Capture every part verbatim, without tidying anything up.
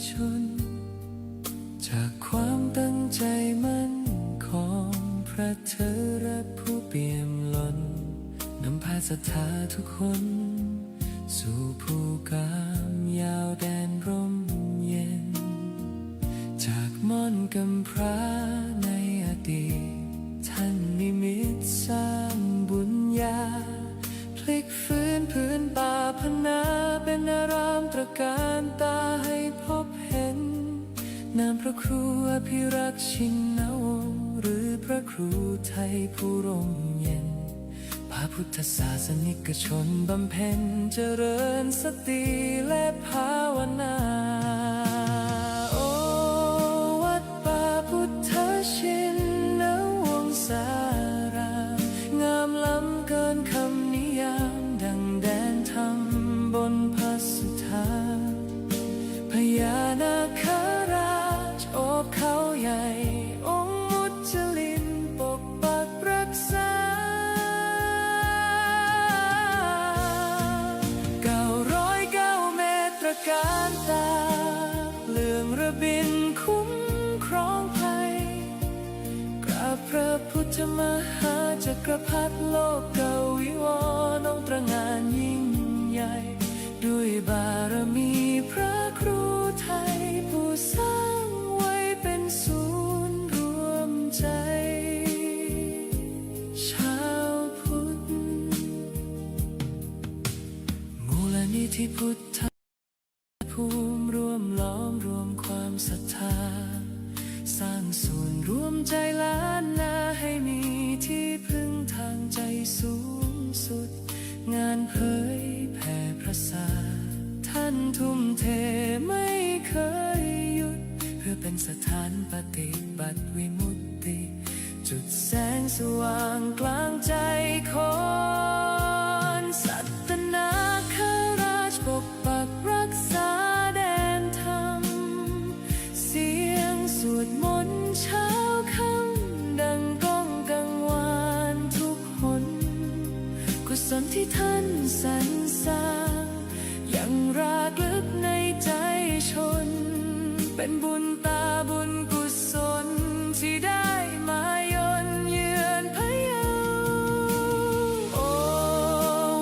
ชน จากความตั้งใจมั่นของพระเถระผู้เปี่ยมล้น นำพาศรัทธาทุกคน สู่ภูกามยาวแดนร่มเย็น จากม่อนกำพร้าในอดีต ท่านนิมิตสร้างบุญญา พลิกฟื้นผืนป่าพนาเป็นอารามตระการตาให้พบเห็น นามพระครูอภิรักษ์ชินวงศ์ หรือพระครูไทยผู้ร่มเย็น พาพุทธศาสนิกชนบำเพ็ญเจริญสติและภาวนา โอ วัดป่าพุทธชินวงศาราม งามล้ำเกินคำนิยาม ดังแดนธรรมบนพระสุธา พญานาคราชโอบเขาใหญ่ องค์มุจลินปกปักรักษา เก้าร้อยเก้าเมตรตระการตา เรืองระบินคุ้มครองภัย กราบพระพุทธมหาจักรพรรดิโลกวิวรณ์ องค์ตระหง่านยิ่งใหญ่ ด้วยบารมีพระครูไทย ผู้สร้างไว้เป็นศูนย์รวมใจ ชาวพุทธ มูลนิธิพุทธ ภูมิร่วมล้อมรวมความศรัทธา สร้างศูนย์รวมใจล้านนา ให้มีที่พึ่งทางใจสูงสุด งานเผยแผ่พระศาสนา ท่านทุ่มเทไม่เคยหยุด เพื่อเป็นสถานปฏิบัติวิมุตติ จุดแสงสว่างกลางใจคน สัตตนาคราชปกปักรักษาแดนธรรม เสียงสวดมนต์เช้าค่ำดังก้องกังวานทุกหน กุศลที่ท่านสรรสร้าง ยังรากลึกในใจชน เป็นบุญตาบุญกุศลที่ได้มายนเยือนพะเยา โอ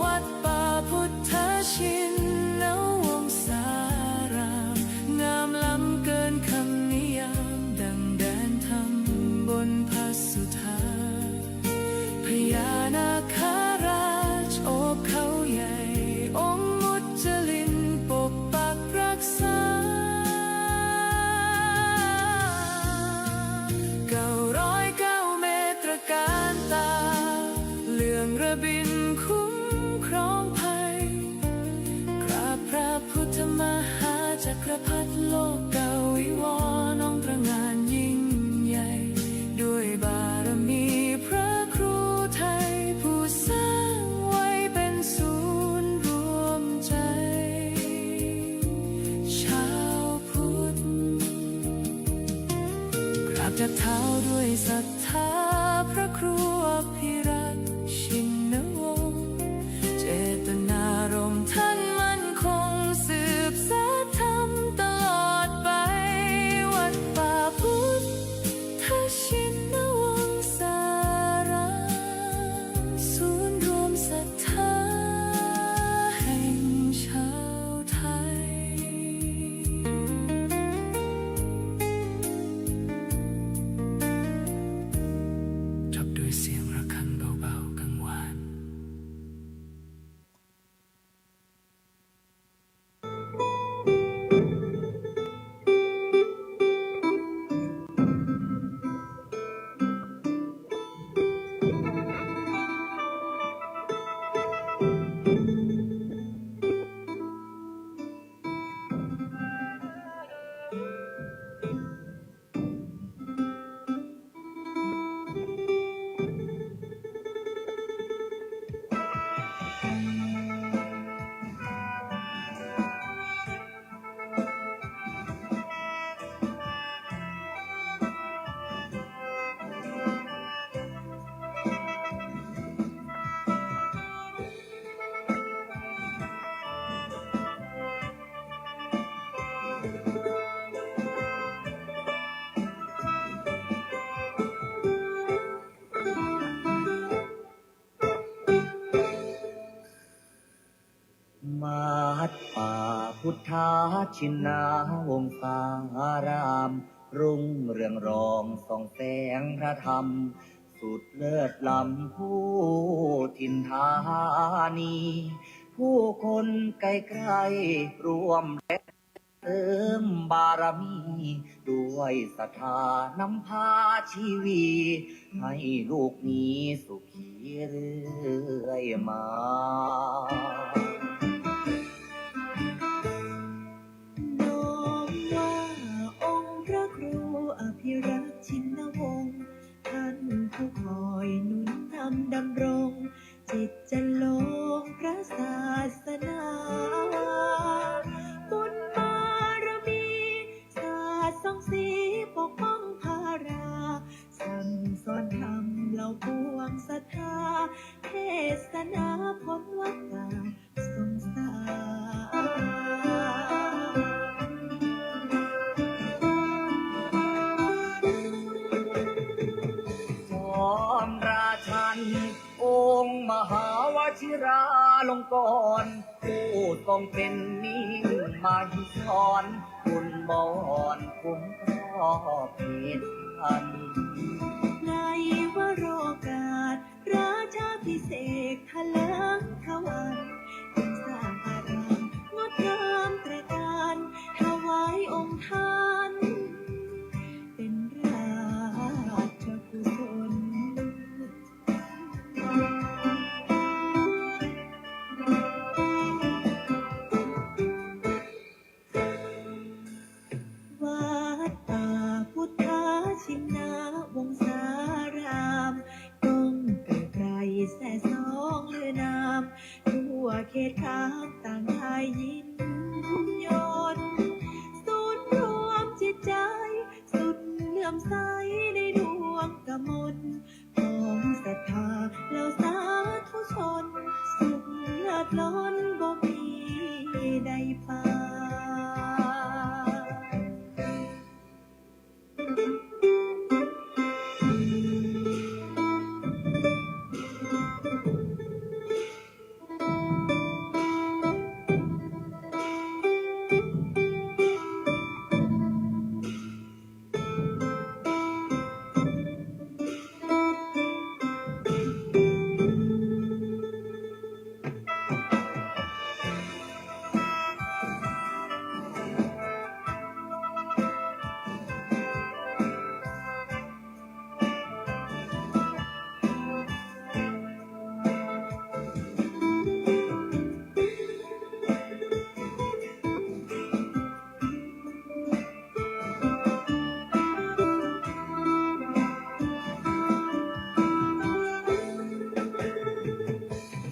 วัดป่าพุทธชินวงศาราม งามล้ำเกินคำนิยาม ดังแดนธรรมบนพระสุธา พญานาคราชโอบเขาใหญ่ องค์มุจลินปกปักรักษา เก้าร้อยเก้าเมตรตระการตา เรืองระบินคุ้มครองภัย กราบพระพุทธมหาจักรพรรดิโลกวิวรณ์ องค์ตระหง่านยิ่งใหญ่ ด้วยบารมีพระครูไทย ผู้สร้างไว้เป็นศูนย์รวมใจ ชาวพุทธ กราบจับเท้าด้วยศรัทธาพระครูอภิรักษ์ชินวงศ์ เจตนารมณ์ท่านมั่นคง สืบสานธรรมตลอดไป วัดป่าพุทธชินวงศาราม ศูนย์รวมศรัทธาแห่งชาวไทย เ วัดป่าพุทธชินวงศาราม รุ่งเรืองรองส่องแสงพระธรรม สุดเลิศล้ำผู้ถิ่นธานี ผู้คนไกลๆร่วมแรงเสริมบารมี ด้วยศรัทธานำพาชีวี ให้ลูกนี้สุขีเรื่อยมา น้อมว่าองค์พระครูอภิรักษ์ชินวงศ์ ท่านผู้คอยหนุนนำดำรง จิตจันทร์ลงพระศาสนา บุญบารมี สาดส่องสีปกป้องพารา สั่งสอนธรรมเหล่าปวงศรัทธา เทศนาพ้นวัฏฏะสงสาร จอมราชัน องค์มหาวชิราลงกรณ์ ผู้ทรงเป็นมิ่งมหิธร บุญบอนคุ้มครอบเขตพัน ในวโรกาส ราชาภิเษกถลิงทวาร จึงสร้างอารามงดงามตระการ ถวายองค์ท่าน เป็นราชกุศล วัดป่าพุทธชินวงศาราม ก้องเกริกไกรแซ่ซ้องลือนาม ทั่วเขตคามต่างได้ยินยน ศูนย์รวมจิตใจ สุดเลื่อมใสในดวงกมล ของศรัทธาเหล่าสาธุชน สุขเลิศล้นบ่มีได้ปาน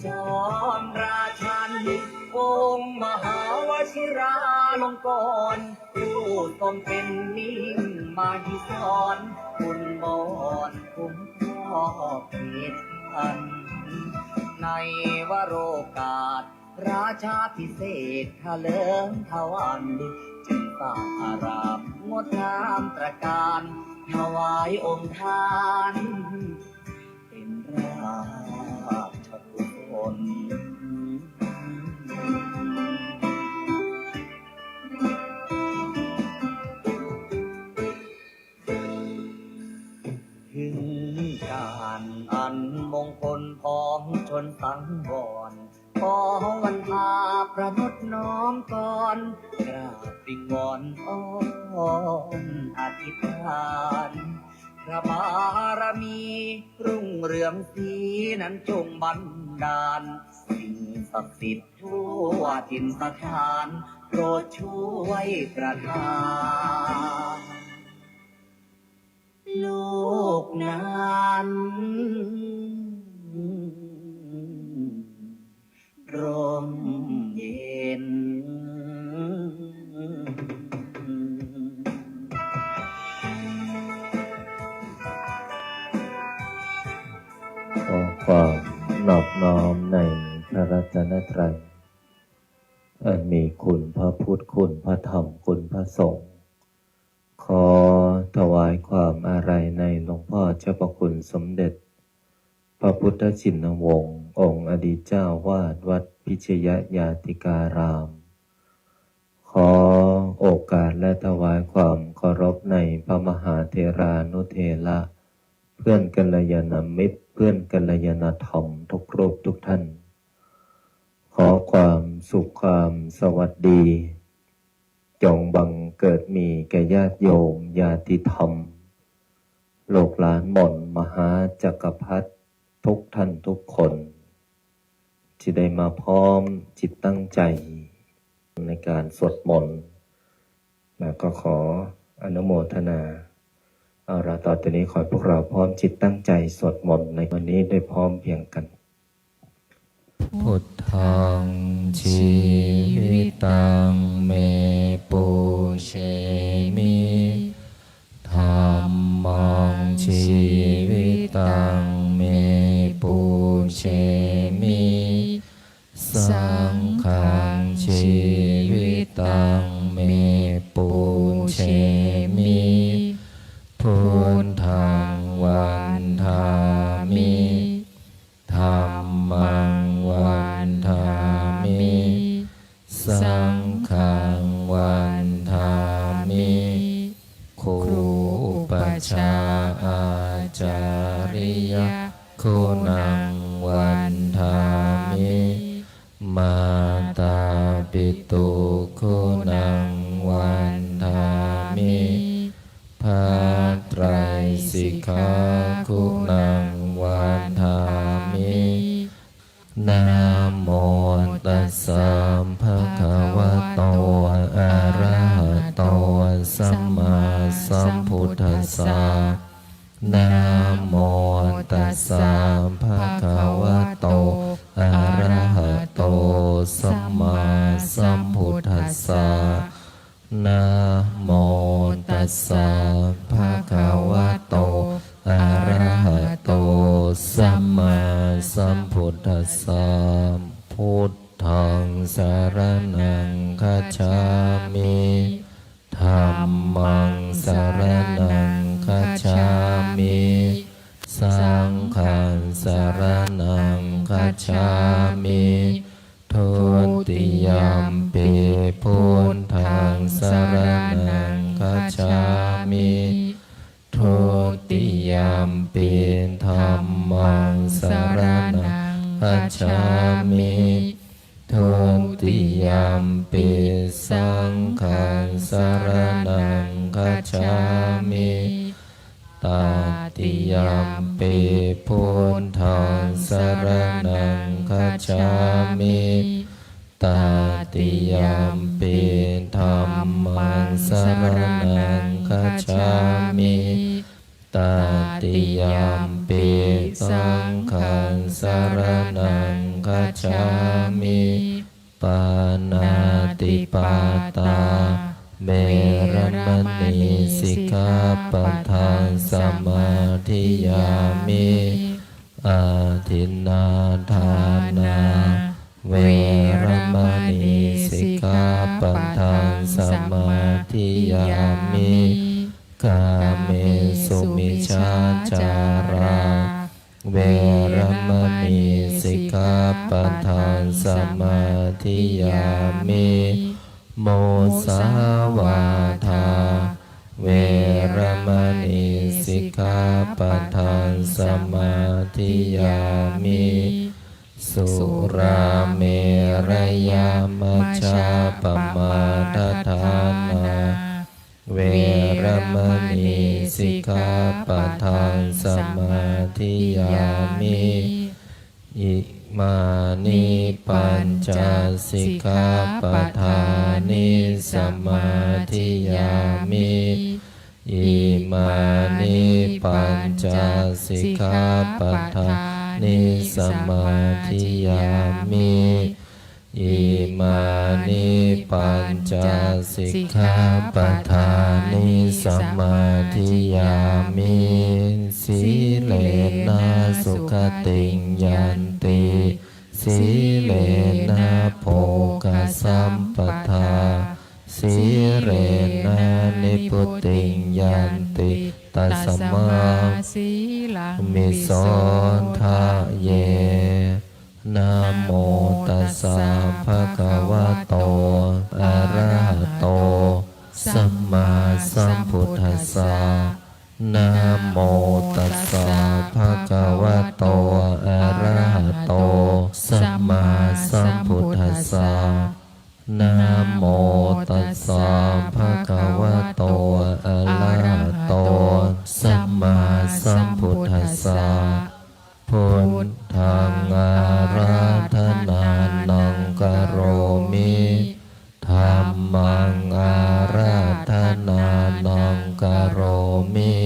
จอมราชัน องค์มหาวชิราลงกรณ์ ผู้ทรงเป็นมิ่งมหิธร บุญบอนคุ้มครอบเขตพัน ในวโรกาส ราชาภิเษกถลิงทวาร จึงสร้างอารามงดงามตระการ ถวายองค์ท่าน เป็นราชกุศล ถึงการอันมงคลพ้องชนสังวร ขอวันพาประนุษน้อมกร กราบวิงวอนอ้อนอธิษฐาน พระบารมีรุ่งเรืองสีนั้นจงบันดาล สิ่งศักดิ์สิทธิ์ทั่วถิ่นสถาน โปรดช่วยประทาน โลกนั้นร่มเย็น ขอความนอบน้อมในพระรัตนตรัย อันมีคุณพระพุทธ คุณพระธรรม คุณพระสงฆ์ ขอถวายความอาลัยในหลวงพ่อเจ้าพระคุณสมเด็จ พระพุทธชินวงศ์ องค์อดีตเจ้าวาดวัดพิชยญาติการาม ถวายความเคารพในพระมหาเถรานุเถระ เพื่อนกัลยาณมิตร เพื่อนกัลยาณธรรมทุกรูปทุกท่าน ขอความสุขความสวัสดี จงบังเกิดมีแก่ญาติโยมญาติธรรม ลูกหลานมนต์มหาจักรพรรดิทุกท่านทุกคน ที่ได้มาพร้อมจิตตั้งใจในการสวดมนต์ แล้วก็ขออนุโมทนา เอาละ ต่อจากนี้ขอให้พวกเราพร้อมจิตตั้งใจสวดมนต์ในวันนี้ด้วยพร้อมเพรียงกัน Buddhaṃ jīvitaṃ me pūjemi. Dhammaṃ jīvitaṃ me pūjemi. Saṅghaṃ jīvitaṃ me pūjemi. Buddhaṃ vandāmi. Dhammaṃ vandāmi. Saṅghaṃ vandāmi. ครูอุปัชฌาย์อาจาริยะ guṇaṃ vandāmi. Mātāpituguṇaṃ vandāmi. พระไตรสิกขา guṇaṃ vandāmi. Namo tassa bhagavato arahato sammāsambuddhassa. Namo tassa bhagavato arahato sammāsambuddhassa. Namo tassa bhagavato arahato sammāsambuddhassa. Buddhaṃ saraṇaṃ gacchāmi. Dhammaṃ saraṇaṃ gacchāmi. Saṅghaṃ saraṇaṃ gacchāmi. Dutiyampi buddhaṃ saraṇaṃ gacchāmi. Dutiyampi dhammaṃ saraṇaṃ gacchāmi. Dutiyampi saṅghaṃ saraṇaṃ gacchāmi. Tatiyampi buddhaṃ saraṇaṃ gacchāmi. Tatiyampi dhammaṃ saraṇaṃ gacchāmi. Tatiyampi saṅghaṃ saraṇaṃ gacchāmi. Pāṇātipātā veramaṇī sikkhāpadaṃ samādiyāmi. Adinnādānā veramaṇī sikkhāpadaṃ samādiyāmi. Kāmesu micchācārā veramaṇī sikkhāpadaṃ samādiyāmi. Musāvādā veramaṇī sikkhāpadaṃ samādiyāmi. Surāmerayamajjapamādaṭṭhānā veramaṇī sikkhāpadaṃ samādiyāmi. Imāni pañca sikkhāpadāni samādiyāmi. Imāni pañca sikkhāpadāni samādiyāmi. Imāni pañca sikkhāpadāni samādiyāmi. Sīlena sugatiṃ yanti, sīlena bhogasampadā, sīlena nibbutiṃ yanti, tasmā sīlaṃ visodhaye. Namo tassa bhagavato arahato sammā tassa. Namo tassa bhagavato arahato sammāsambuddhassa. Namo tassa bhagavato arahato sammāsambuddhassa. Buddhaṃ ārādhanānaṃ karomi. Dhammaṃ ārādhanānaṃ karomi.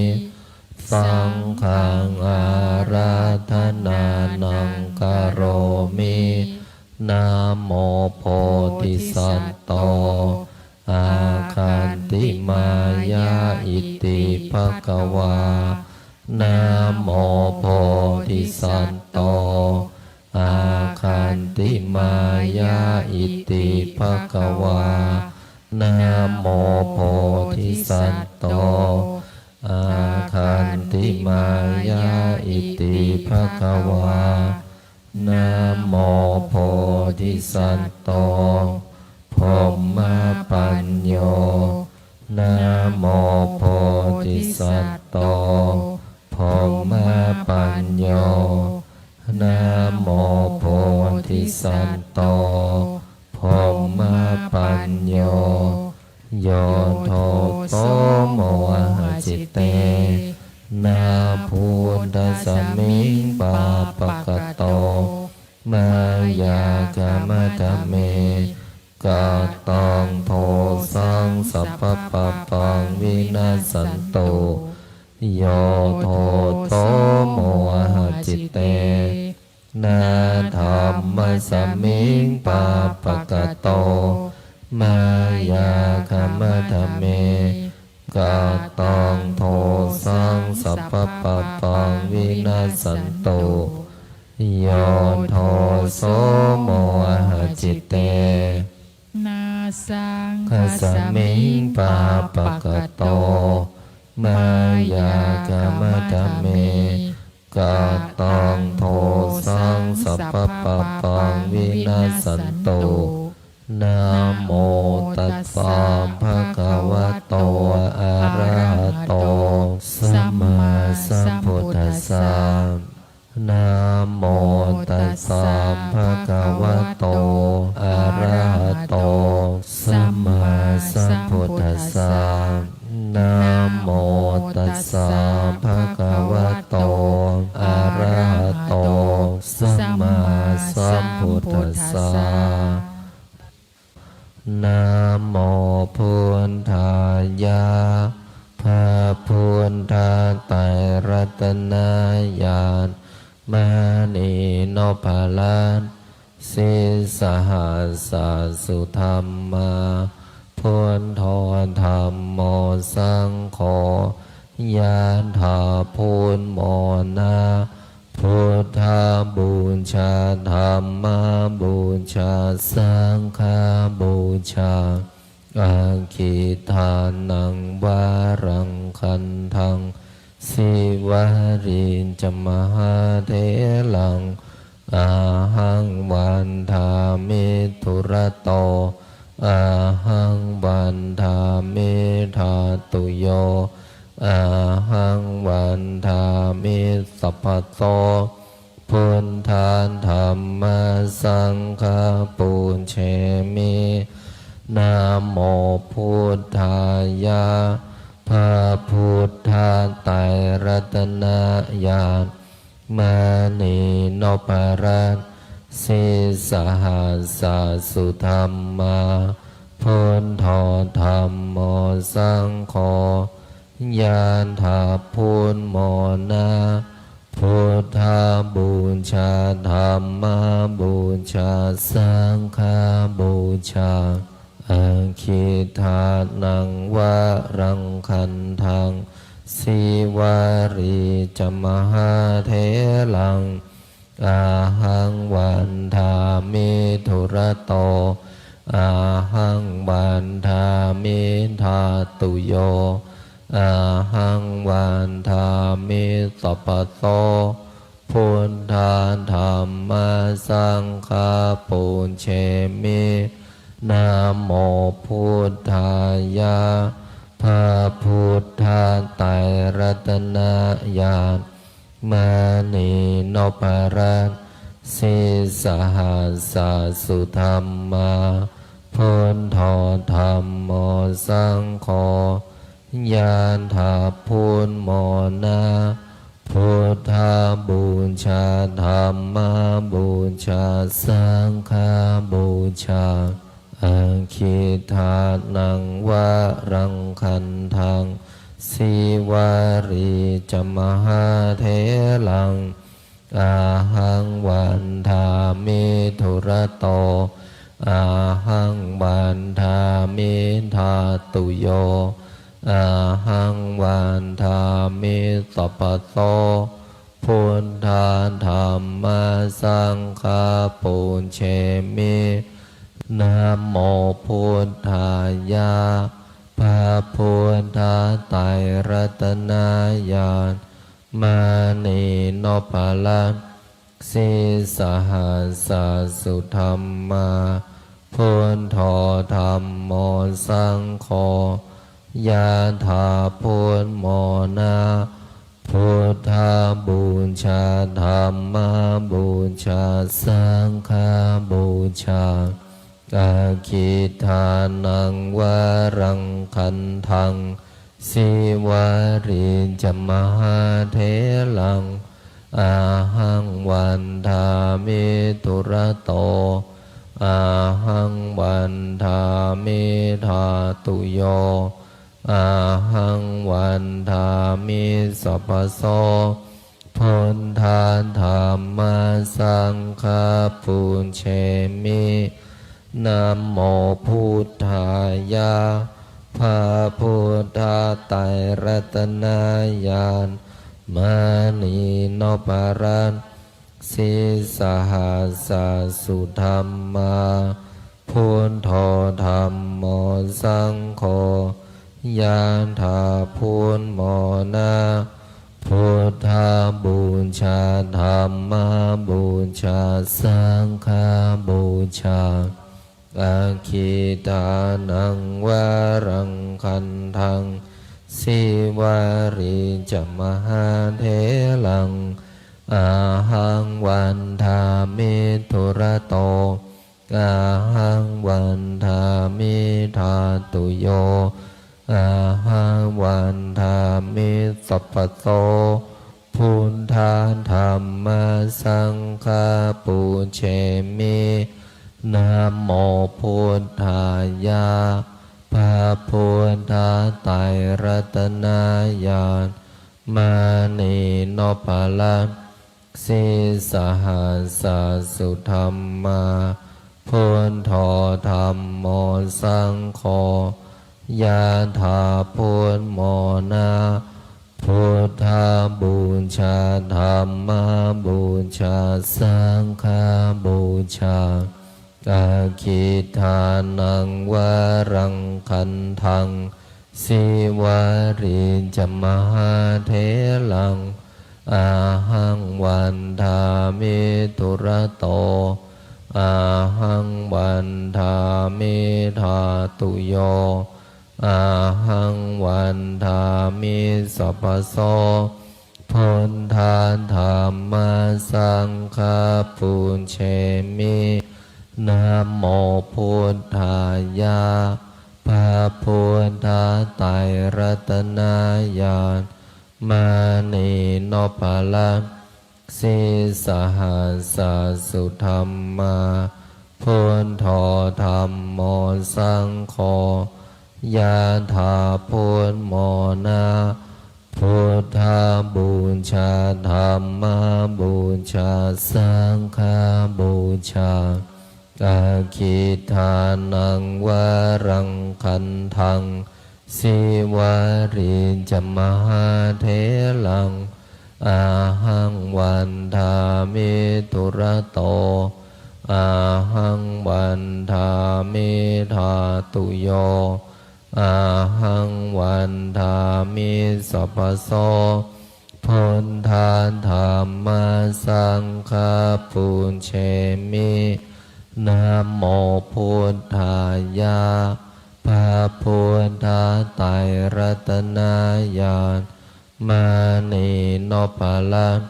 Saṅghaṃ ārādhanānaṃ karomi. Namo bodhisatto āgantimāya iti bhagavā. Namo bodhisatto āgantimāya iti bhagavā. Namo bodhisatto āgantimāya iti bhagavā. Namo bodhisatto brahmapañño. Namo bodhisatto brahmapañño. Namo bodhisatto brahmapañño. Yo tomo ahacitena buddhasmiṃ pāpakato mayā khamatha me kataṃ dosaṃ sabbapāpaṃ vinassantu. Yo tomo ahacitena dhammasmiṃ pāpakato mayā khamatha me kataṃ dosaṃ sabbapāpaṃ vinassantu. Yo tomo ahacitena saṅghasmiṃ pāpakato mayā khamatha me kataṃ dosaṃ sabbapāpaṃ vinassantu. Namo tassa bhagavato arahato sammāsambuddhassa. Namo tassa bhagavato arahato sammāsambuddhassa. Namo tassa bhagavato arahato sammāsambuddhassa. Namo buddhāya. พระพุทธไตรรัตนญาณ มณีนพรัตน์ sīsahassa sudhammā, buddho dhammo saṅgho, ยะถา พุทโธ นะ พุทธบูชา ธัมมบูชา สังฆบูชา Aggidānaṃ varaṃ gandhaṃ, Sīvalī ca mahātheraṃ, ahaṃ vandāmi dūrato, ahaṃ vandāmi dhātuyo, ahaṃ vandāmi sabbato. Buddha dhamma saṅgha pūjemi. Namo buddhāya. พระพุทธไตรรัตนญาณ มณีนพรัตน์ sīsahassa sudhammā, buddho dhammo saṅgho, ยะถา พุทโธ นะ Buddhabūjā, dhammabūjā, saṅghabūjā. Aggidānaṃ varaṃ gandhaṃ, Sīvalī ca mahātheraṃ, ahaṃ vandāmi dūrato, ahaṃ vandāmi dhātuyo, ahaṃ vandāmi sabbato. Buddha dhamma saṅgha pūjemi. Namo buddhāya. พระพุทธ ญาณ มณีนพรัตน์ sīsahassa sudhammā, buddho dhammo saṅgho, ñāṇappaṭipakkho, buddhapūjā, dhammapūjā, saṅghapūjā. Aggidānaṃ varaṃ gandhaṃ, sīvalī ca mahātheraṃ, ahaṃ vandāmi dūrato, ahaṃ vandāmi dhātuyo, ahaṃ vandāmi sabbaso, buddha dhamma saṅgha pūjemi. Namo buddhāya, พระพุทธไตรรัตนญาณ มณีนพรัตน์ sīsahassa sudhammā, buddho dhammo saṅgho, ñāṇappaṭipakkho, buddhapūjā, dhammapūjā, saṅghapūjā. Aggidānaṃ varaṃ gandhaṃ, sīvalī ca mahātheraṃ, ahaṃ vandāmi dūrato, ahaṃ vandāmi dhātuyo, ahaṃ vandāmi sabbaso, buddha dhamma saṅgha pūjemi. Namo buddhāya, พระพุทธไตรรัตนญาณ มณีนพรัตน์ sīsahassa sudhammā, buddho dhammo saṅgho, ñāṇappaṭipakkho, buddhapūjā, dhammapūjā, saṅghapūjā. Aggidānaṃ varaṃ gandhaṃ, sīvalī ca mahātheraṃ, ahaṃ vandāmi dūrato, ahaṃ vandāmi dhātuyo, ahaṃ vandāmi sabbaso, buddha dhamma saṅgha pūjemi. Namo buddhāya, พระพุทธไตรรัตนญาณ มณีนพรัตน์ sīsahassa sudhammā, buddho dhammo saṅgho, ñāṇappaṭipakkho, buddhapūjā, dhammapūjā, saṅghapūjā. Aggidānaṃ varaṃ gandhaṃ, sīvalī ca mahātheraṃ, ahaṃ vandāmi dūrato, ahaṃ vandāmi dhātuyo, ahaṃ vandāmi sabbaso, buddha dhamma saṅgha pūjemi. Namo buddhāya, พระพุทธไตรรัตนญาณ มณีนพรัตน์ sīsahassa sudhammā, buddho dhammo saṅgho, ñāṇappaṭipakkho, buddhapūjā, dhammapūjā, saṅghapūjā. Aggidānaṃ varaṃ gandhaṃ, sīvalī ca mahātheraṃ, ahaṃ vandāmi dūrato, ahaṃ vandāmi dhātuyo, ahaṃ vandāmi sabbaso, buddha dhamma saṅgha pūjemi. Namo buddhāya, พระพุทธไตรรัตนญาณ Mānī nopalak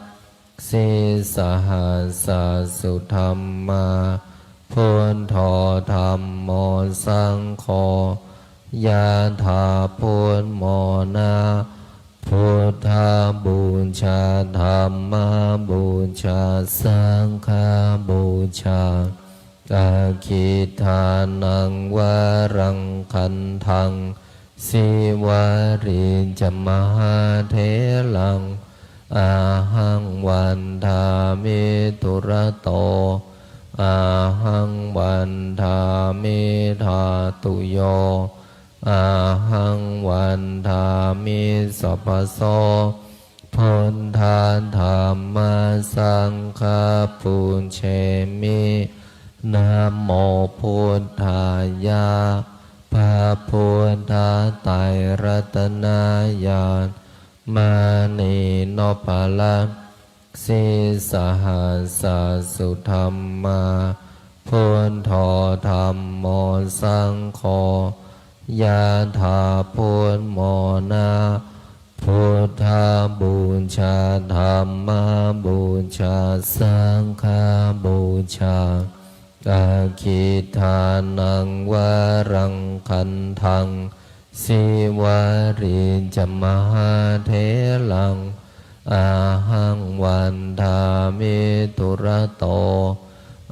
sī sahassā sudhammā, buddho dhammo saṅgho, yathā buddhamona, buddhapūjā, dhamma pūjā, saṅghapūjā. Aggidānaṃ varaṃ gandhaṃ, sīvalī ca mahātheraṃ, ahaṃ vandāmi dūrato, ahaṃ vandāmi dhātuyo, ahaṃ vandāmi sabbaso. Buddha dhamma saṅgha pūjemi. Namo buddhāya. พระพุทธไตรรัตนญาณ Mānī nopalak sī sahassā sudhammā, buddho dhammo saṅgho, yathā buddhamona, buddhapūjā, dhammapūjā, saṅghapūjā. Aggidānaṃ varaṃ gandhaṃ, sīvalī ca mahātheraṃ, ahaṃ vandāmi dūrato,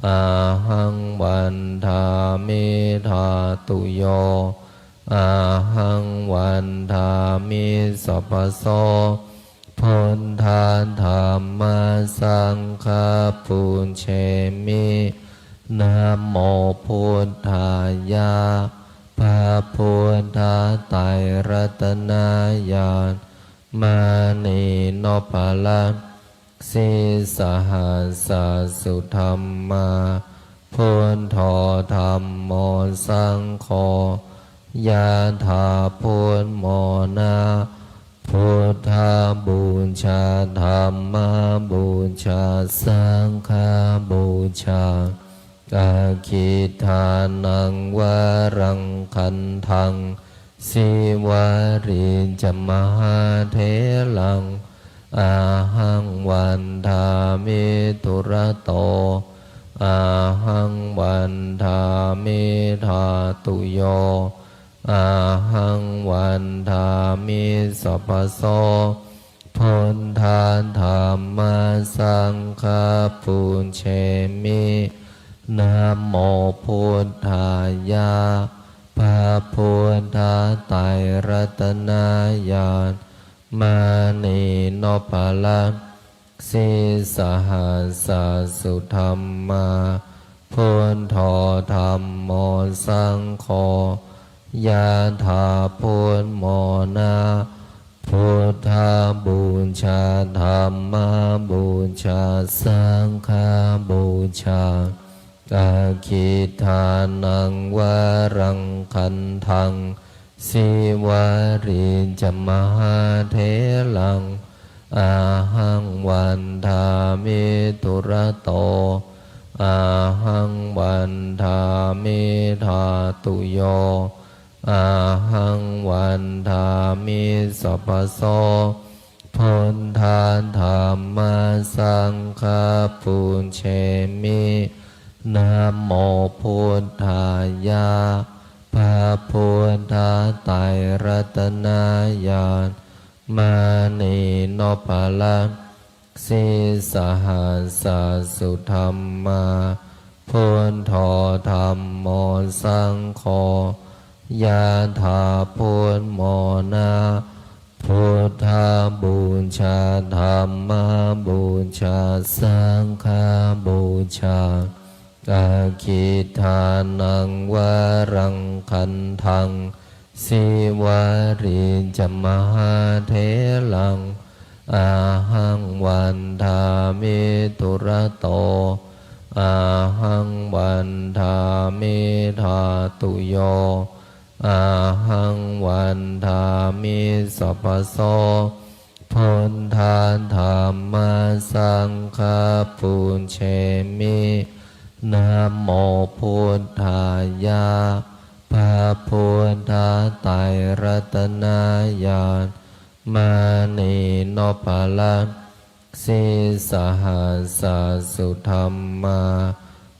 ahaṃ vandāmi dhātuyo, ahaṃ vandāmi sabbaso. Buddha dhamma saṅgha pūjemi. Namo buddhāya. พระพุทธไตรรัตนญาณ Mānī nopalak sī sahassā sudhammā, buddho dhammo saṅgho, yathā buddhamona, buddhapūjā, dhammapūjā, saṅghapūjā. Aggidānaṃ varaṃ gandhaṃ, sīvalī ca mahātheraṃ, ahaṃ vandāmi dūrato, ahaṃ vandāmi dhātuyo, ahaṃ vandāmi sabbaso. Buddha dhamma saṅgha pūjemi. Namo buddhāya. พระพุทธไตรรัตนญาณ Mānī nopalak sī sahassā sudhammā, buddho dhammo saṅgho, yathā buddhamona, buddhapūjā, dhammapūjā, saṅghapūjā. Aggidānaṃ varaṃ gandhaṃ, sīvalī ca mahātheraṃ, ahaṃ vandāmi dūrato, ahaṃ vandāmi dhātuyo, ahaṃ vandāmi sabbaso. Buddha dhamma saṅgha pūjemi. Namo buddhāya. พระพุทธไตรรัตนญาณ Mānī nopalak sī sahassā sudhammā, buddho dhammo saṅgho, yathā buddhamona, buddhapūjā, dhammapūjā, saṅghapūjā. Aggidānaṃ varaṃ gandhaṃ, sīvalī ca mahātheraṃ, ahaṃ vandāmi dūrato, ahaṃ vandāmi dhātuyo, ahaṃ vandāmi sabbaso. Buddha dhamma saṅgha pūjemi. Namo buddhāya. พระพุทธไตรรัตนญาณ Mānī nopalak sī sahassā sudhammā,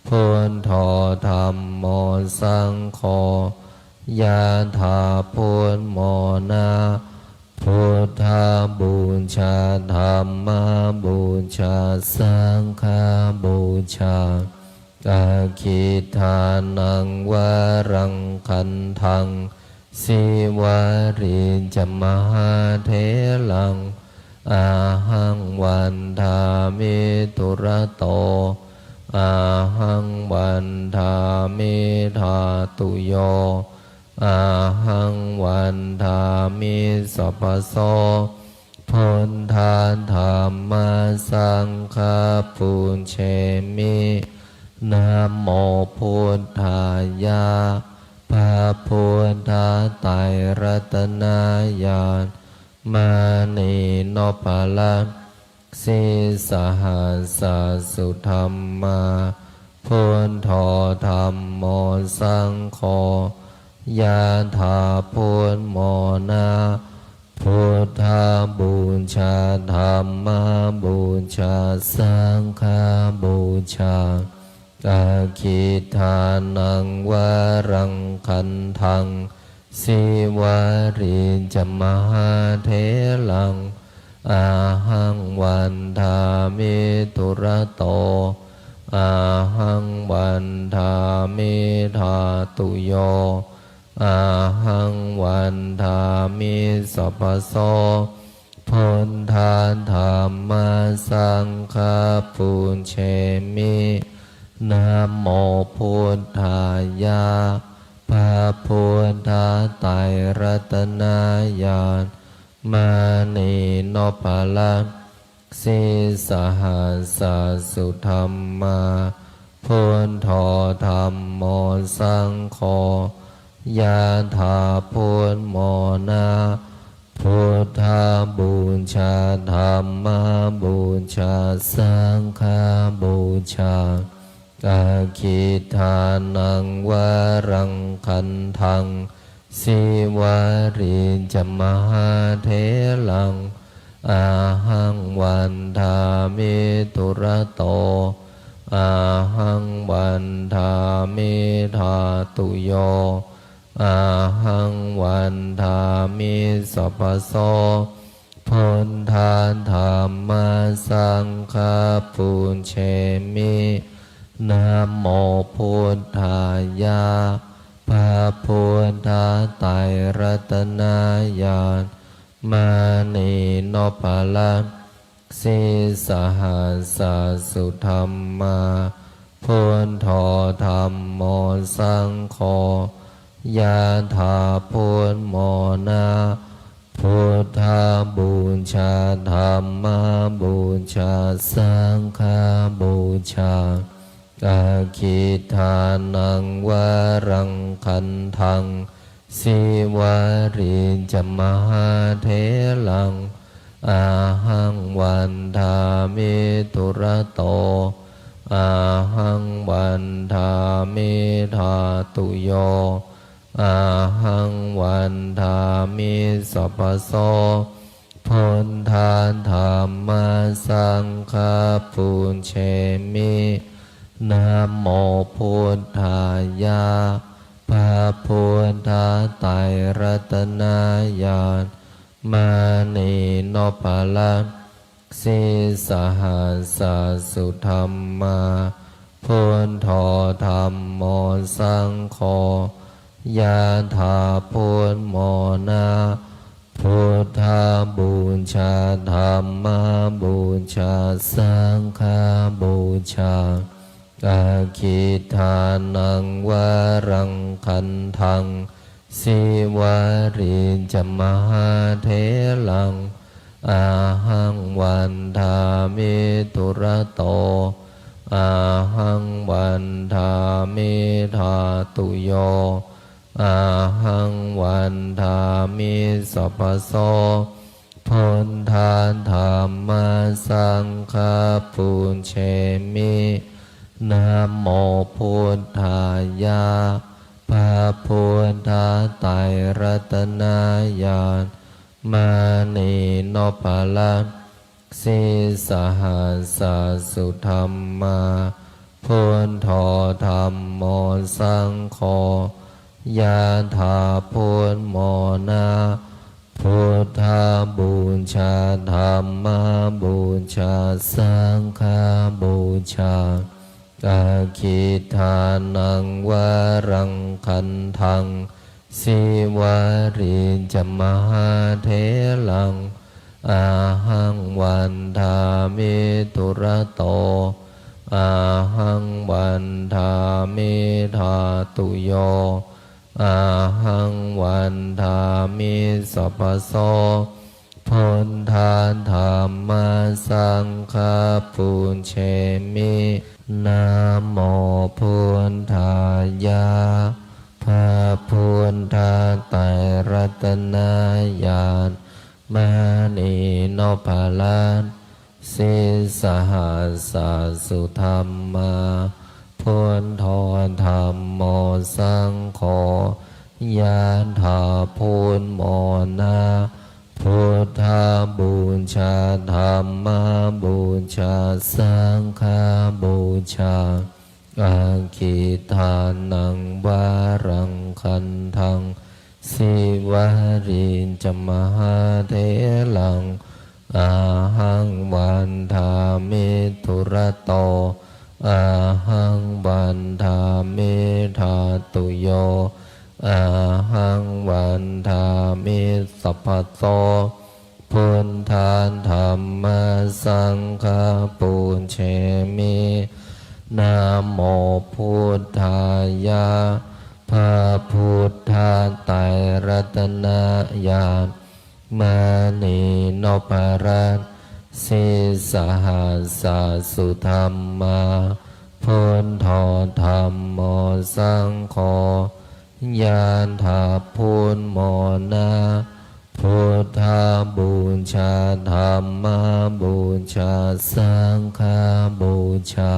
buddho dhammo saṅgho, yathā buddhamona, buddhapūjā, dhammapūjā, saṅghapūjā. Aggidānaṃ varaṃ gandhaṃ, sīvalī ca mahātheraṃ, ahaṃ vandāmi dūrato, ahaṃ vandāmi dhātuyo, ahaṃ vandāmi sabbaso. Buddha dhamma saṅgha pūjemi. Namo buddhāya. พระพุทธไตรรัตนญาณ Mānī nopalak sī sahassā sudhammā, buddho dhammo saṅgho, yathā buddhamona, buddhapūjā, dhammapūjā, saṅghapūjā. Aggidānaṃ varaṃ gandhaṃ, sīvalī ca mahātheraṃ, ahaṃ vandāmi dūrato, ahaṃ vandāmi dhātuyo, ahaṃ vandāmi sabbaso. Buddha dhamma saṅgha pūjemi. Namo buddhāya. พระพุทธไตรรัตนญาณ Mānī nopalak sī sahassā sudhammā, buddho dhammo saṅgho, yathā buddhamona, buddhapūjā, dhammapūjā, saṅghapūjā. Aggidānaṃ varaṃ gandhaṃ, sīvalī ca mahātheraṃ, ahaṃ vandāmi dūrato, ahaṃ vandāmi dhātuyo, ahaṃ vandāmi sabbaso. Buddha dhamma saṅgha pūjemi. Namo buddhāya. พระพุทธไตรรัตนญาณ Mānī nopalak sī sahassā sudhammā, buddho dhammo saṅgho, yathā buddhamona, buddhapūjā, dhammapūjā, saṅghapūjā. Aggidānaṃ varaṃ gandhaṃ, sīvalī ca mahātheraṃ, ahaṃ vandāmi dūrato, ahaṃ vandāmi dhātuyo, ahaṃ vandāmi sabbaso. Buddha dhamma saṅgha pūjemi. Namo buddhāya. พระพุทธไตรรัตนญาณ Mānī nopalak sī sahassā sudhammā, buddho dhammo saṅgho, yathā buddhamona, buddhapūjā, dhammapūjā, saṅghapūjā. Aggidānaṃ varaṃ gandhaṃ, sīvalī ca mahātheraṃ, ahaṃ vandāmi dūrato, ahaṃ vandāmi dhātuyo, ahaṃ vandāmi sabbaso. Buddha dhamma saṅgha pūjemi. Namo buddhāya. พระพุทธไตรรัตนญาณ Mānī nopparatsi sahassasudhammā, buddho dhammo saṅgho, yathā buddhamona, buddhapūjā dhammapūjā saṅghapūjā. Aggidānaṃ varaṃ gandhaṃ, sīvalī ca mahātheraṃ, ahaṃ vandāmi dūrato, ahaṃ vandāmi dhātuyo, ahaṃ vandāmi sabbaso. Buddha dhamma saṅgha pūjemi. Namo buddhāya. พระพุทธไตรรัตนญาณ Mānī nopparatsi sahassasudhammā, buddho dhammo saṅgho, yathā buddhamona, buddhapūjā dhammapūjā saṅghapūjā. Aggidānaṃ varaṃ gandhaṃ, sīvalī ca mahātheraṃ, ahaṃ vandāmi dūrato, ahaṃ vandāmi dhātuyo, ahaṃ vandāmi sabbaso. Buddha dhamma saṅgha pūjemi. Namo buddhāya. พระพุทธไตรรัตนญาณ Mānī nopparatsi sahassasudhammā, buddho dhammo saṅgho, yathā buddhamona, buddhapūjā dhammapūjā saṅghapūjā.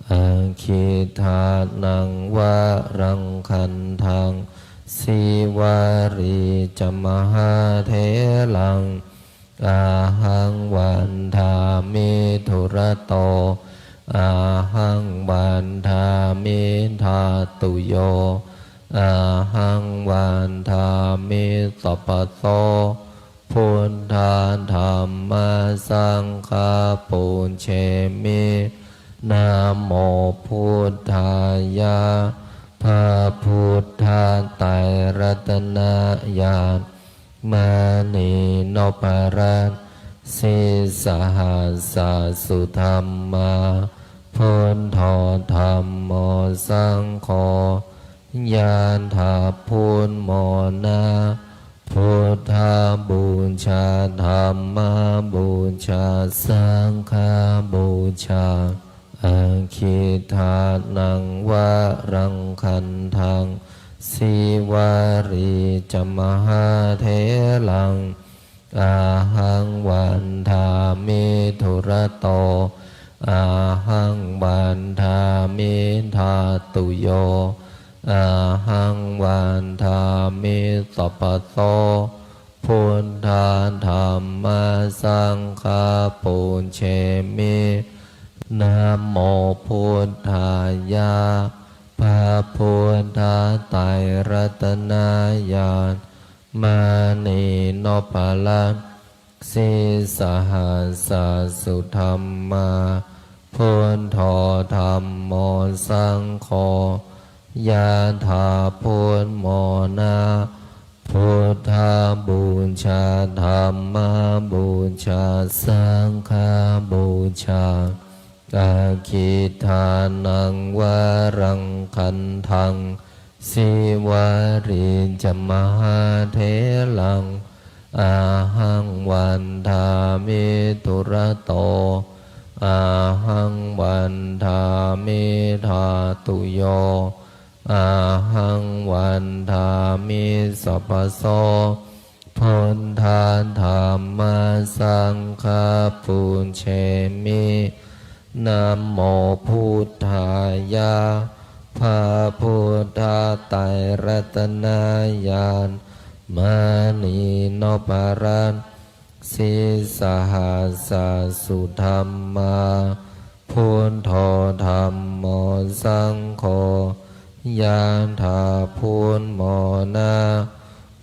Aggidānaṃ varaṃ gandhaṃ, sīvalī ca mahātheraṃ, ahaṃ vandāmi dūrato, ahaṃ vandāmi dhātuyo, ahaṃ vandāmi sabbaso. Buddha dhamma saṅgha pūjemi. Namo buddhāya. พระพุทธไตรรัตนญาณ Mānī nopparatsi sahassasudhammā, buddho dhammo saṅgho, yathā buddhamona, buddhapūjā dhammapūjā saṅghapūjā. Aggidānaṃ varaṃ gandhaṃ, sīvalī ca mahātheraṃ, ahaṃ vandāmi dūrato, ahaṃ vandāmi dhātuyo, ahaṃ vandāmi sabbaso. Buddha dhamma saṅgha pūjemi. Namo buddhāya. พระพุทธไตรรัตนญาณ Mānī nopparatsi sahassasudhammā, buddho dhammo saṅgho, yathā buddhamona, buddhapūjā dhammapūjā saṅghapūjā. Aggidānaṃ varaṃ gandhaṃ, sīvalī ca mahātheraṃ, ahaṃ vandāmi dūrato, ahaṃ vandāmi dhātuyo, ahaṃ vandāmi sabbaso. Buddha dhamma saṅgha pūjemi. Namo buddhāya. พระพุทธไตรรัตนญาณ Mānī noppalassi sahassa sudhammā. Buddho dhammo saṅgho yathā buddhamona.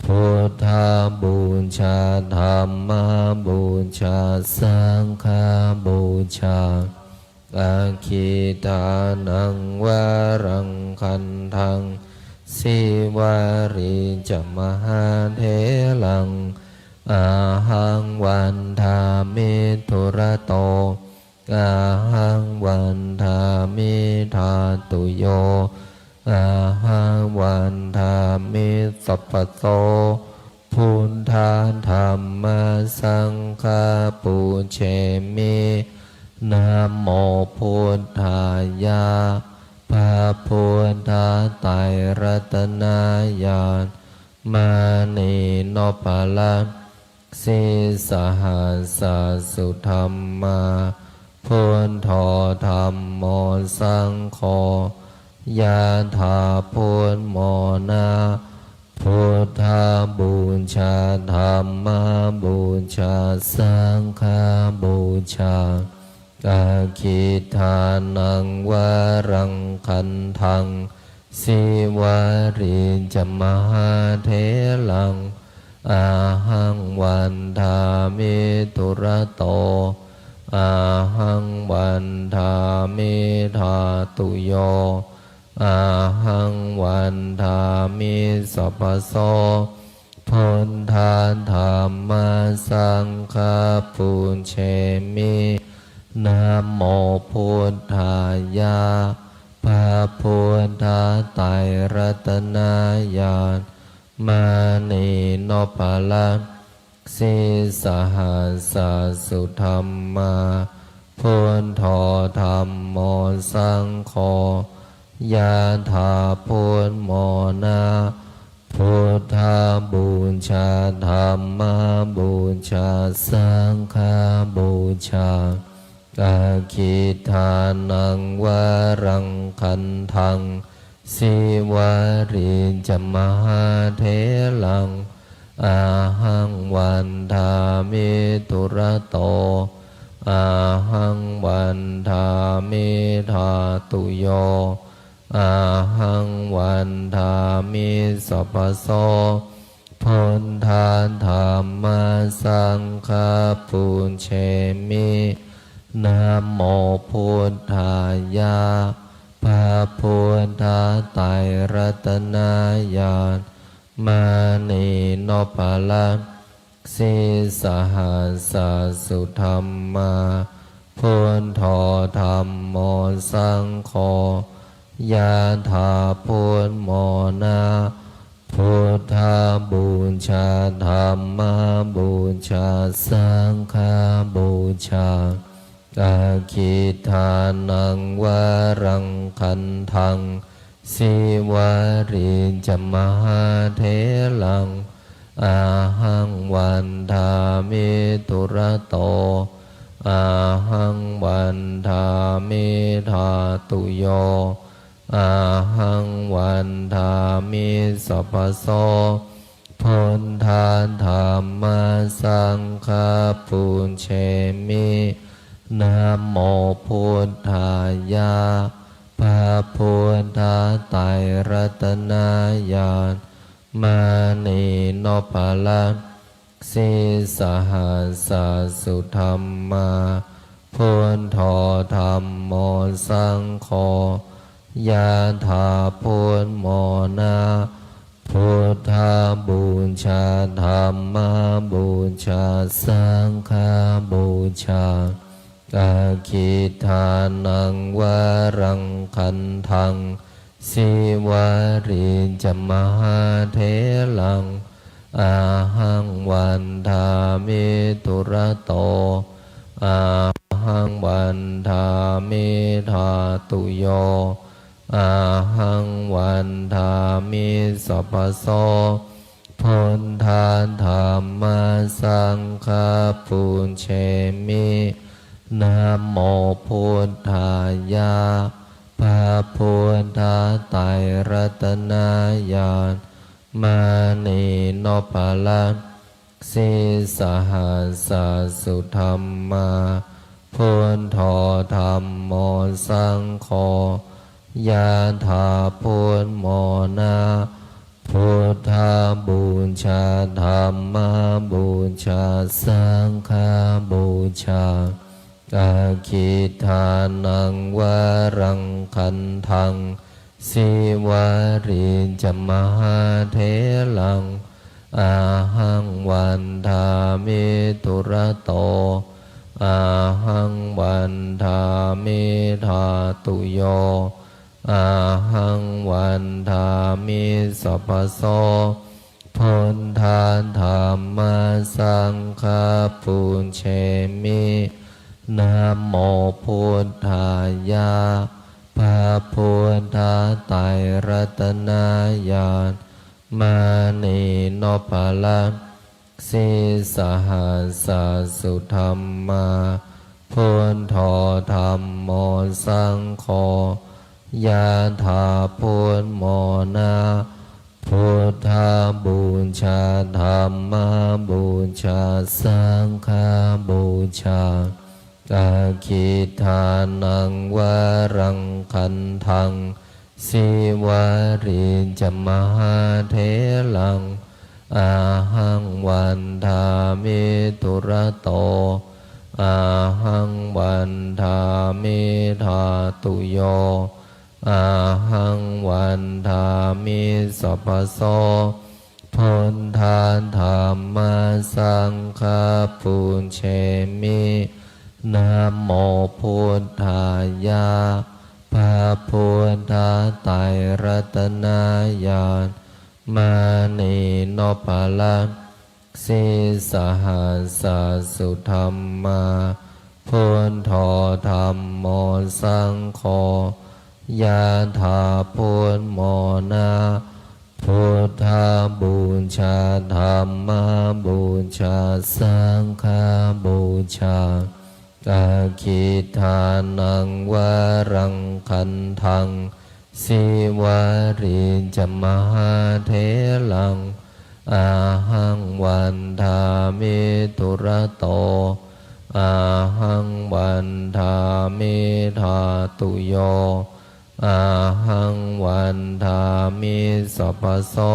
Buddhapūjā dhammapūjā saṅghapūjā. Aggidānaṃ varaṃ gandhaṃ sīvalī ca mahātheraṃ. Ahaṃ vandāmi dūrato, ahaṃ vandāmi dhātuyo, ahaṃ vandāmi sabbaso. Buddha dhamma saṅgha pūjemi. Namo buddhāya. พระพุทธไตรรัตนญาณ Mānī noppalassi sahassa sudhammā. Buddho dhammo saṅgho yathā buddhamona. Buddhapūjā dhammapūjā saṅghapūjā. Aggidānaṃ varaṃ gandhaṃ sīvalī ca mahātheraṃ. Ahaṃ vandāmi dūrato, ahaṃ vandāmi dhātuyo, ahaṃ vandāmi sabbaso. Buddha dhamma saṅgha pūjemi. Namo buddhāya. พระพุทธไตรรัตนญาณ Mānī noppalassi sahassa sudhammā. Buddho dhammo saṅgho yathā buddhamona. Buddhapūjā dhammapūjā saṅghapūjā. Aggidānaṃ varaṃ gandhaṃ sīvalī ca mahātheraṃ. Ahaṃ vandāmi dūrato, ahaṃ vandāmi dhātuyo, ahaṃ vandāmi sabbaso. Buddha dhamma saṅgha pūjemi. Namo buddhāya. พระพุทธไตรรัตนญาณ Mānī noppalassi sahassa sudhammā. Buddho dhammo saṅgho yathā buddhamona. Buddhapūjā dhammapūjā saṅghapūjā. Aggidānaṃ varaṃ gandhaṃ sīvalī ca mahātheraṃ. Ahaṃ vandāmi dūrato, ahaṃ vandāmi dhātuyo, ahaṃ vandāmi sabbaso. Buddha dhamma saṅgha pūjemi. Namo buddhāya. พระพุทธไตรรัตนญาณ Mānī noppalassi sahassa sudhammā. Buddho dhammo saṅgho yathā buddhamona. Buddhapūjā dhammapūjā saṅghapūjā. Aggidānaṃ varaṃ gandhaṃ sīvalī ca mahātheraṃ. Ahaṃ vandāmi dūrato, ahaṃ vandāmi dhātuyo, ahaṃ vandāmi sabbaso. Buddha dhamma saṅgha pūjemi. Namo buddhāya. พระพุทธไตรรัตนญาณ Mānī พพะละ sīsahassa sudhammā, buddho dhammo saṅgho, yathā buddhamona. Buddhapūjā, dhammapūjā, saṅghapūjā. Aggidānaṃ varaṃ gandhaṃ, Sīvalī ca mahātheraṃ, ahaṃ vandāmi dūrato, ahaṃ vandāmi dhātuyo, ahaṃ vandāmi sabbaso. Buddha dhamma saṅgha pūjemi, namo buddhāya. พระพุทธไตรรัตนญาณ มณีนพรัตน์ sīsahassa sudhammā, buddho dhammo saṅgho, yathā buddhamona. Buddhapūjā, dhammapūjā, saṅghapūjā. Aggidānaṃ varaṃ gandhaṃ, Sīvalī ca mahātheraṃ, ahaṃ vandāmi dūrato, ahaṃ vandāmi dhātuyo, ahaṃ vandāmi sabbaso. Buddha dhamma saṅgha pūjemi, namo buddhāya. พระพุทธไตรรัตนญาณ มณีนพรัตน์ sīsahassa sudhammā, buddho dhammo saṅgho, yathā buddhamona. Buddhapūjā, dhammapūjā, saṅghapūjā. Aggidānaṃ varaṃ gandhaṃ, Sīvalī ca mahātheraṃ, ahaṃ vandāmi dūrato, ahaṃ vandāmi dhātuyo, ahaṃ vandāmi sabbaso.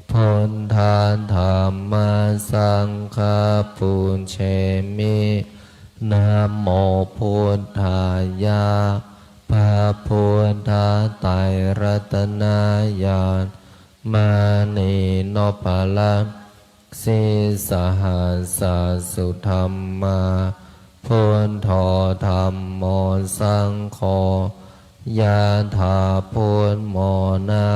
Buddha dhamma saṅgha pūjemi, namo buddhāya. พระพุทธไตรรัตนญาณ มณีนพรัตน์ sīsahassa sudhammā, buddho dhammo saṅgho, yathā buddhamona.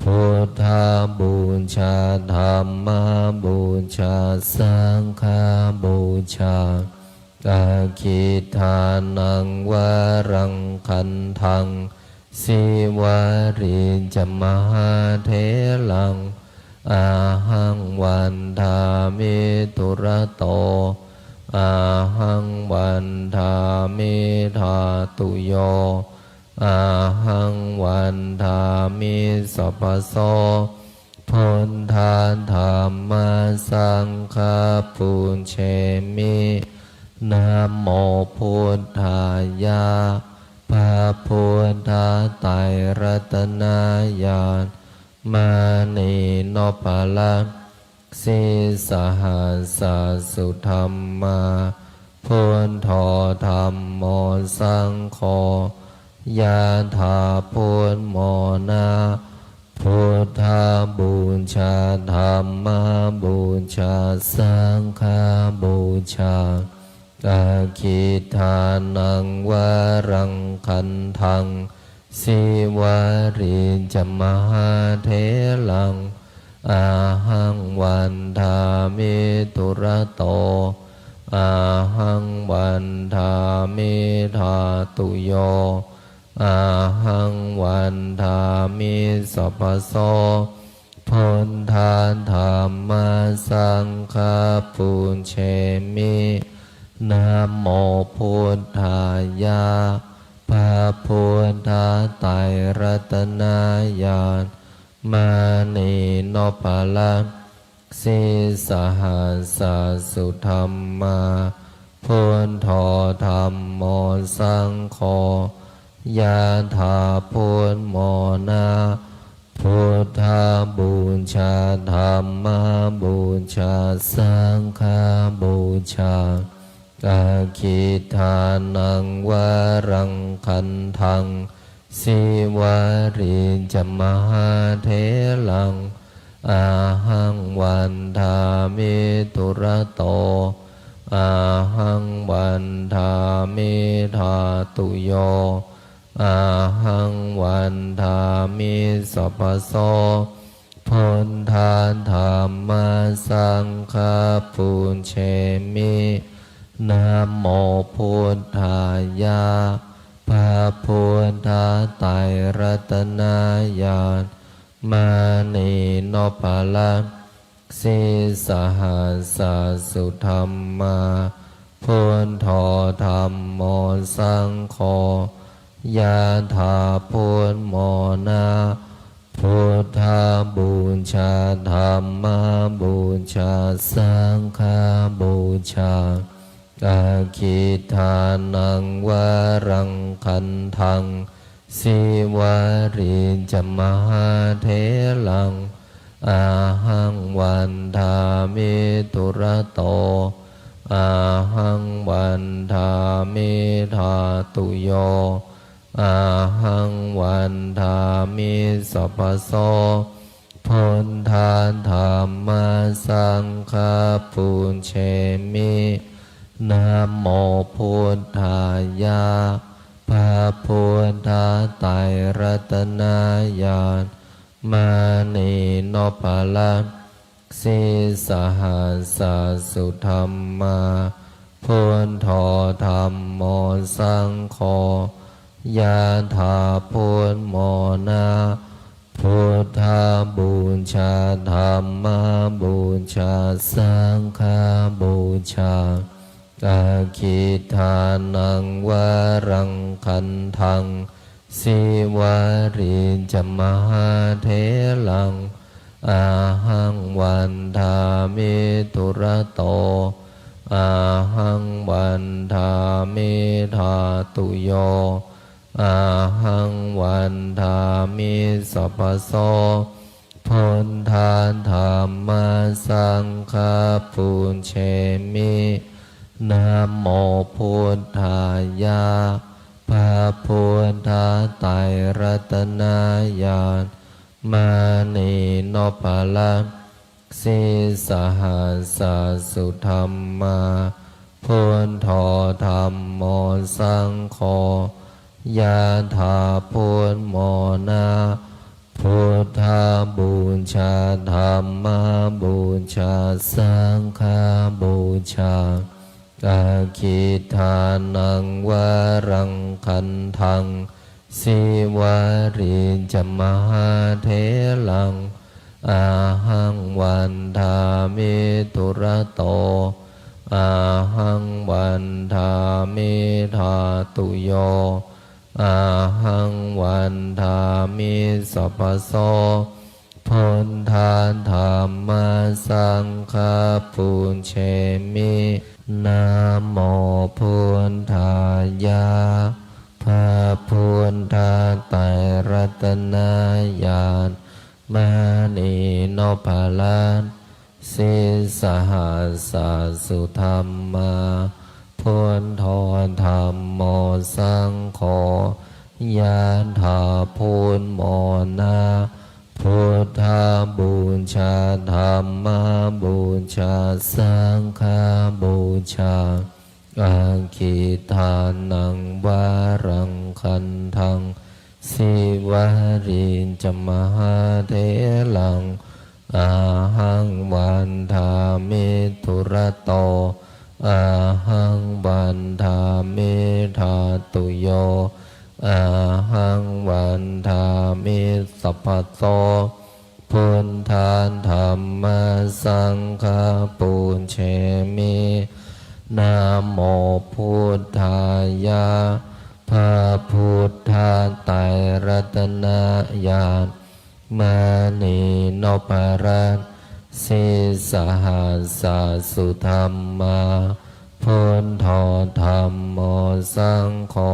Buddhapūjā, dhammapūjā, saṅghapūjā. Aggidānaṃ varaṃ gandhaṃ, Sīvalī ca mahātheraṃ, ahaṃ vandāmi dūrato, ahaṃ vandāmi dhātuyo, ahaṃ vandāmi sabbaso. Buddha dhamma saṅgha pūjemi, namo buddhāya. พระพุทธไตรรัตนญาณ มณีนพรัตน์ sīsahassa sudhammā, buddho dhammo saṅgho, yathā buddhamona. Buddhapūjā, dhammapūjā, saṅghapūjā. Aggidānaṃ varaṃ gandhaṃ, Sīvalī ca mahātheraṃ, ahaṃ vandāmi dūrato, ahaṃ vandāmi dhātuyo, ahaṃ vandāmi sabbaso. Buddha dhamma saṅgha pūjemi, namo buddhāya. พระพุทธไตรรัตนญาณ มณีนพรัตน์ sīsahassa sudhammā, buddho dhammo saṅgho, yadā buddhamona, buddhapūjā dhammapūjā saṅghapūjā, aggidānaṃ varaṃ gandhaṃ, sīvalī ca mahātheraṃ, ahaṃ vandāmi dūrato, ahaṃ vandāmi dhātuyo, ahaṃ vandāmi sabbaso, buddha dhamma saṅgha pūjemi. Namo buddhāya, พระพุทธไตรรัตนญาณ มณีนพรัตน์ sīsahassa sudhammā, buddho dhammo saṅgho, yadā buddhamona, buddhapūjā dhammapūjā saṅghapūjā, aggidānaṃ varaṃ gandhaṃ, sīvalī ca mahātheraṃ, ahaṃ vandāmi dūrato, ahaṃ vandāmi dhātuyo, ahaṃ vandāmi sabbaso, buddha dhamma saṅgha pūjemi. Namo buddhāya, พระพุทธไตรรัตนญาณ มณีนพรัตน์ sīsahassa sudhammā, buddho dhammo saṅgho, yadā buddhamona, buddhapūjā dhammapūjā saṅghapūjā, aggidānaṃ varaṃ gandhaṃ, sīvalī ca mahātheraṃ, ahaṃ vandāmi dūrato, ahaṃ vandāmi dhātuyo, ahaṃ vandāmi sabbaso, buddha dhamma saṅgha pūjemi. Namo buddhāya, พระพุทธไตรรัตนญาณ มณีนพรัตน์ sīsahassa sudhammā, buddho dhammo saṅgho, yadā buddhamona, buddhapūjā dhammapūjā saṅghapūjā, aggidānaṃ varaṃ gandhaṃ, sīvalī ca mahātheraṃ, ahaṃ vandāmi dūrato, ahaṃ vandāmi dhātuyo, ahaṃ vandāmi sabbaso, buddha dhamma saṅgha pūjemi. Namo buddhāya, พระพุทธไตรรัตนญาณ มณีนพรัตน์ sīsahassa sudhammā, buddho dhammo saṅgho, yadā buddhamona, buddhapūjā dhammapūjā saṅghapūjā, aggidānaṃ varaṃ gandhaṃ, sīvalī ca mahātheraṃ, ahaṃ vandāmi dūrato, ahaṃ vandāmi dhātuyo, ahaṃ vandāmi sabbaso, buddha dhamma saṅgha pūjemi. Namo buddhāya, พระพุทธไตรรัตนญาณ มณีนพรัตน์ sīsahassa sudhammā, buddho dhammo saṅgho,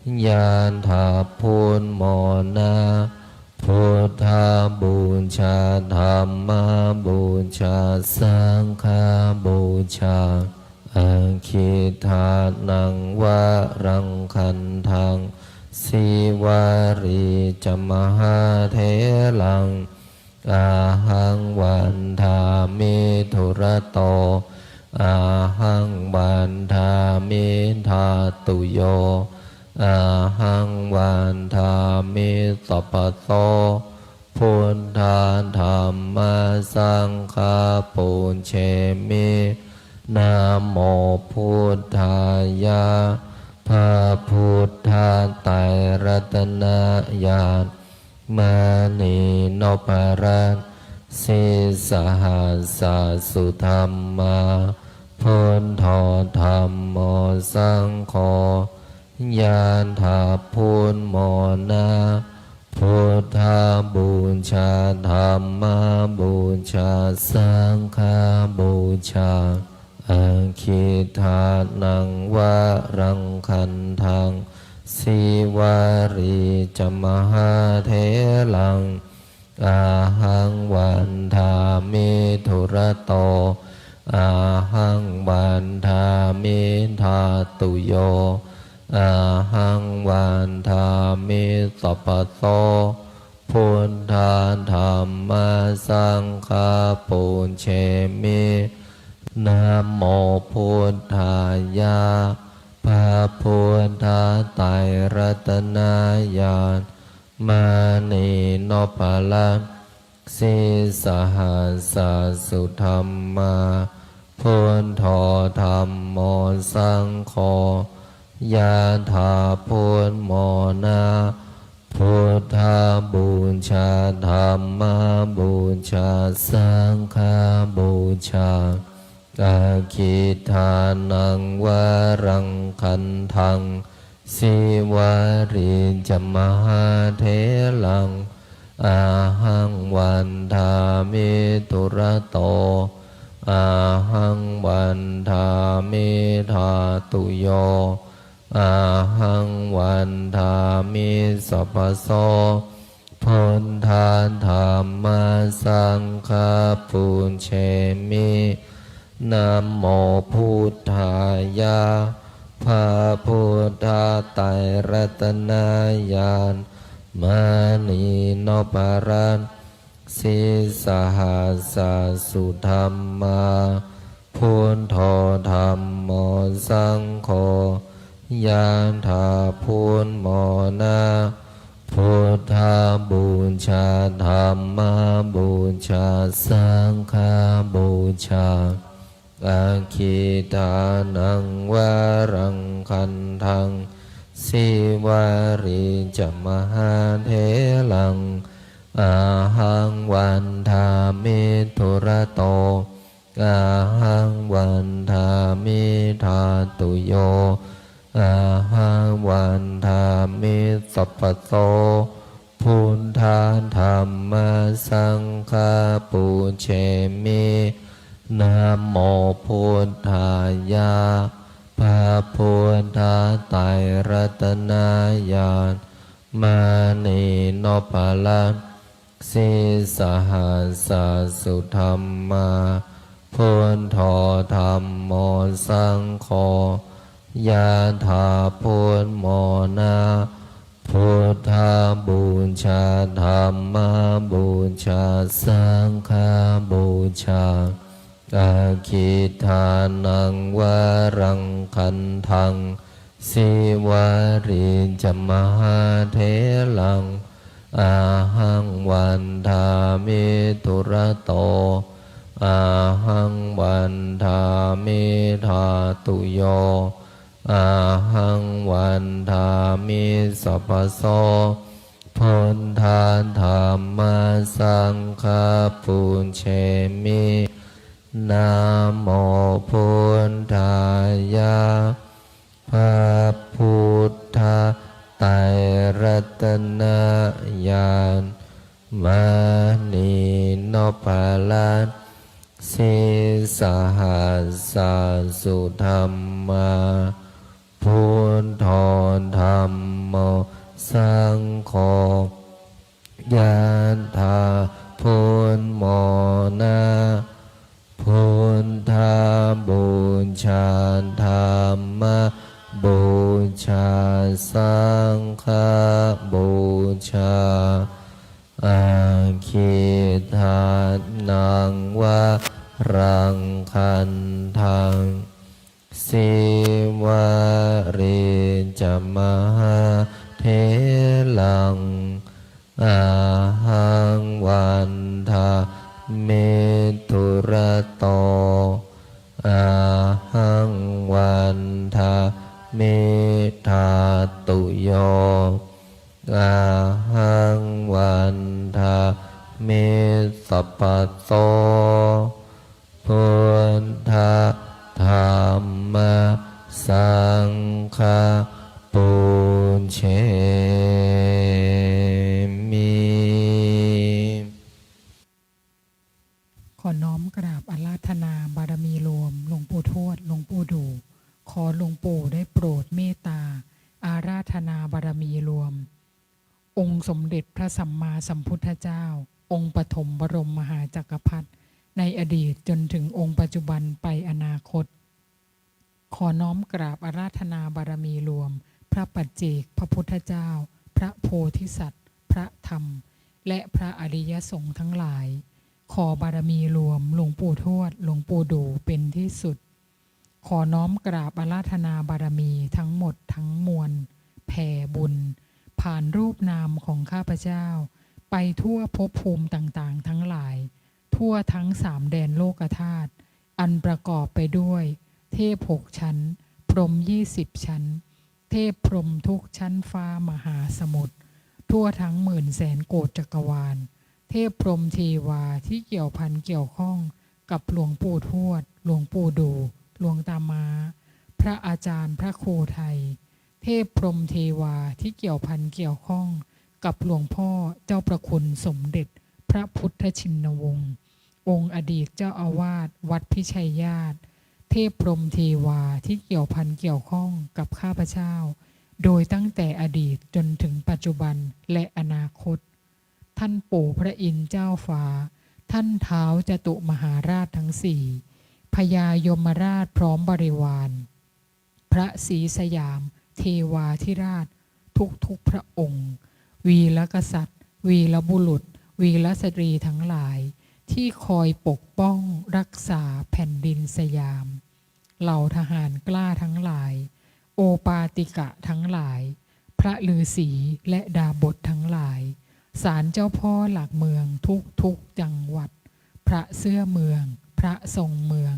ñāṇapūṇmona, buddhapūjā, dhammapūjā, saṅghapūjā, aggidānaṃ varaṃ gandhaṃ, sīvalī ca mahātheraṃ, ahaṃ vandāmi dūrato, ahaṃ vandāmi dhātuyo, ahaṃ vandāmi sabbaso, buddha dhamma saṅgha pūjemi, namo buddhāya, พระพุทธไตรรัตนญาณ มณีนพรัตน์ sīsahassa sudhammā, buddho dhammo saṅgho, ñāṇapūṇmona, buddhapūjā, dhammapūjā, saṅghapūjā, aggidānaṃ varaṃ gandhaṃ, sīvalī ca mahātheraṃ, ahaṃ vandāmi dūrato, ahaṃ vandāmi dhātuyo, ahaṃ vandāmi sabbaso, buddha dhamma saṅgha pūjemi, namo buddhāya, พระพุทธไตรรัตนญาณ มณีนพรัตน์ sīsahassa sudhammā, buddho dhammo saṅgho, ñāṇapūṇmona, buddhapūjā, dhammapūjā, saṅghapūjā, aggidānaṃ varaṃ gandhaṃ, sīvalī ca mahātheraṃ, ahaṃ vandāmi dūrato, ahaṃ vandāmi dhātuyo, ahaṃ vandāmi sabbaso, buddha dhamma saṅgha pūjemi, namo buddhāya, พระพุทธไตรรัตนญาณ มณีนพรัตน์ sīsahassa sudhammā, buddho dhammo saṅgho, ñāṇapūṇmona, buddhapūjā, dhammapūjā, saṅghapūjā, aggidānaṃ varaṃ gandhaṃ, sīvalī ca mahātheraṃ, ahaṃ vandāmi dūrato, ahaṃ vandāmi dhātuyo, ahaṃ vandāmi sabbaso, buddha dhamma saṅgha pūjemi, namo buddhāya, พระพุทธไตรรัตนญาณ มณีนพรัตน์ sīsahassa sudhammā, buddho dhammo saṅgho, ñāṇapūṇmona, buddhapūjā, dhammapūjā, saṅghapūjā, aggidānaṃ varaṃ gandhaṃ, sīvalī ca mahātheraṃ, ahaṃ vandāmi dūrato, ahaṃ vandāmi dhātuyo, ahaṃ vandāmi sabbaso, buddha dhamma saṅgha pūjemi, namo buddhāya, พระพุทธไตรรัตนญาณ มณีนพรัตน์ Sīsahassā sudhammā, buddho dhammo saṅgho, yathā buddhamona. Buddhapūjā, dhammapūjā, saṅghapūjā. Aggidānaṃ varaṃ gandhaṃ, sīvalī ca mahātheraṃ. Ahaṃ vandāmi dūrato, ahaṃ vandāmi dhātuyo, ahaṃ vandāmi sabbaso. Buddha dhamma saṅgha pūjemi. ขอน้อมกราบอาราธนาบารมีรวมหลวงปู่ทวด หลวงปู่ดู่ ขอหลวงปู่ได้โปรดเมตตาอาราธนาบารมีรวม องค์สมเด็จพระสัมมาสัมพุทธเจ้า องค์ปฐมบรมมหาจักรพรรดิ ในอดีตจนถึงองค์ปัจจุบันไปอนาคต ขอน้อมกราบอาราธนาบารมีรวม พระปัจเจกพระพุทธเจ้า พระโพธิสัตว์ พระธรรม และพระอริยสงฆ์ทั้งหลาย ขอบารมีรวมหลวงปู่ทวด หลวงปู่ดู่เป็นที่สุด ขอน้อมกราบอาราธนาบารมีทั้งหมดทั้งมวล แผ่บุญ ผ่านรูปนามของข้าพเจ้า ไปทั่วภพภูมิต่างๆ ทั้งหลาย ทั่วทั้งสามแดนโลกธาตุ อันประกอบไปด้วย เทพหกชั้น พรหมยี่สิบชั้น เทพพรหมทุกชั้นฟ้ามหาสมุทร ทั่วทั้งหมื่นแสนโกฏจักรวาล เทพพรหมเทวาที่เกี่ยวพันเกี่ยวข้องกับหลวงปู่ทวด หลวงปู่ดู่ หลวงตาม้า พระอาจารย์พระครูไทย เทพพรหมเทวาที่เกี่ยวพันเกี่ยวข้องกับหลวงพ่อเจ้าประคุณสมเด็จพระพุทธชินวงศ์ องค์อดีตเจ้าอาวาสวัดพิชัยญาติ เทพพรหมเทวาที่เกี่ยวพันเกี่ยวข้องกับข้าพเจ้า โดยตั้งแต่อดีตจนถึงปัจจุบันและอนาคต ท่านปู่พระอินทร์เจ้าฟ้า ท่านท้าวจตุมหาราชทั้งสี่ พญายมราชพร้อมบริวาร พระศรีสยามเทวาธิราชทุกๆ พระองค์ วีรกษัตริย์ วีรบุรุษ วีรสตรีทั้งหลาย ที่คอยปกป้องรักษาแผ่นดินสยาม เหล่าทหารกล้าทั้งหลาย โอปาติกะทั้งหลาย พระฤาษีและดาบสทั้งหลาย ศาลเจ้าพ่อหลักเมืองทุกๆ จังหวัด พระเสื้อเมือง พระทรงเมือง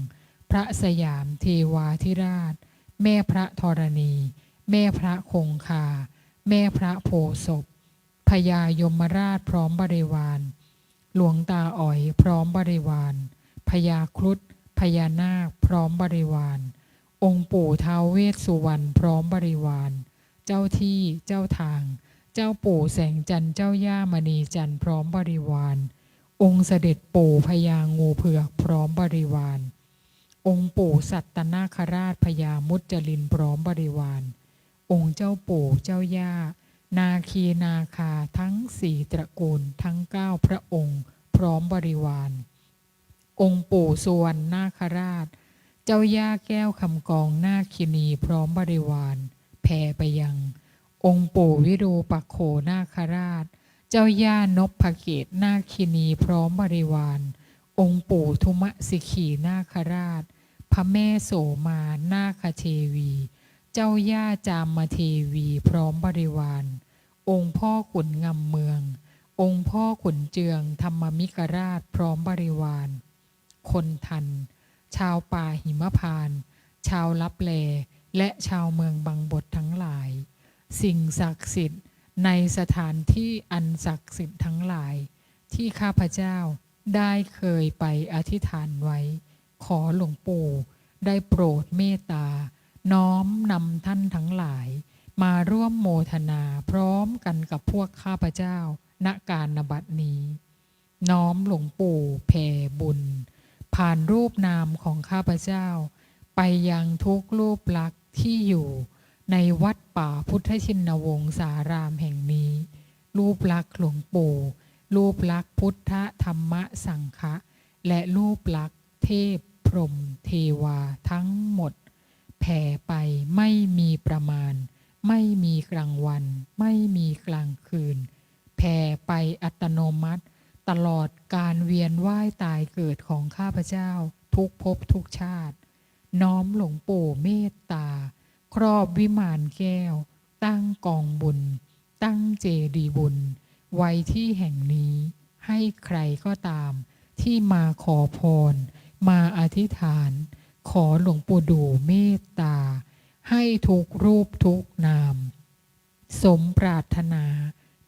พระสยามเทวาธิราช แม่พระธรณี แม่พระคงคา แม่พระโพธิ์ศพ พญายมราชพร้อมบริวาร หลวงตาอ๋อยพร้อมบริวาร พญาครุฑ พญานาคพร้อมบริวาร องค์ปู่ท้าวเวสสุวรรณพร้อมบริวาร เจ้าที่เจ้าทาง เจ้าปู่แสงจันทร์ เจ้าย่ามณีจันทร์พร้อมบริวาร องค์เสด็จปู่พญางูเผือกพร้อมบริวาร องค์ปู่สัตตนาคราช พญามุจจลินพร้อมบริวาร องค์เจ้าปู่เจ้าย่า นาคีนาคาทั้งสี่ตระกูลทั้งเก้าพระองค์พร้อมบริวาร องค์ปู่สุวรรณนาคราช เจ้าย่าแก้วคำกองนาคินีพร้อมบริวาร แผ่ไปยัง องค์ปู่วิรูปักโขนาคราช เจ้าย่านพเกตนาคินีพร้อมบริวาร องค์ปู่ทุมสิขีนาคราช พระแม่โสมานาคเทวี เจ้าย่าจามเทวีพร้อมบริวาร องค์พ่อขุนงำเมือง องค์พ่อขุนเจืองธรรมมิกราชพร้อมบริวาร คนทัน ชาวป่าหิมพานต์ ชาวลับแล และชาวเมืองบังบดทั้งหลาย สิ่งศักดิ์สิทธิ์ในสถานที่อันศักดิ์สิทธิ์ทั้งหลาย ที่ข้าพเจ้าได้เคยไปอธิษฐานไว้ ขอหลวงปู่ได้โปรดเมตตา น้อมนำท่านทั้งหลาย มาร่วมโมทนาพร้อมกันกับพวกข้าพเจ้า ณ กาลบัดนี้ น้อมหลวงปู่แผ่บุญ พ ผ่านรูปนามของข้าพเจ้า ไปยังทุกรูปลักษณ์ที่อยู่ในวัดป่าพุทธชินวงศารามแห่งนี้ รูปลักษณ์หลวงปู่ รูปลักษณ์พุทธธรรมสังฆะ และรูปลักษณ์เทพพรหมเทวาทั้งหมด แผ่ไปไม่มีประมาณ ไม่มีกลางวัน ไม่มีกลางคืน แผ่ไปอัตโนมัติ ตลอดการเวียนว่ายตายเกิดของข้าพเจ้าทุกภพทุกชาติ น้อมหลวงปู่เมตตา ครอบวิมานแก้ว ตั้งกองบุญ ตั้งเจดีย์บุญ ไว้ที่แห่งนี้ ให้ใครก็ตามที่มาขอพร มาอธิษฐาน ขอหลวงปู่ดู่เมตตา ให้ทุกรูปทุกนาม สมปรารถนา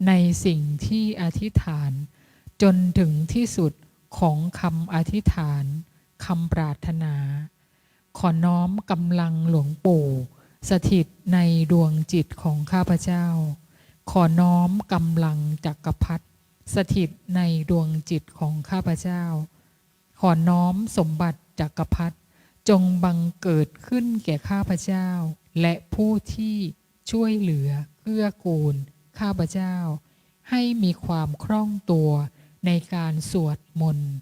ในสิ่งที่อธิษฐาน จนถึงที่สุดของคำอธิษฐาน คำปรารถนา ขอน้อมกำลังหลวงปู่ สถิตในดวงจิตของข้าพเจ้า ขอน้อมกำลังจักรพรรดิ สถิตในดวงจิตของข้าพเจ้า ขอน้อมสมบัติจักรพรรดิ จงบังเกิดขึ้นแก่ข้าพเจ้า และผู้ที่ช่วยเหลือเกื้อกูลข้าพเจ้า ให้มีความคล่องตัวในการสวดมนต์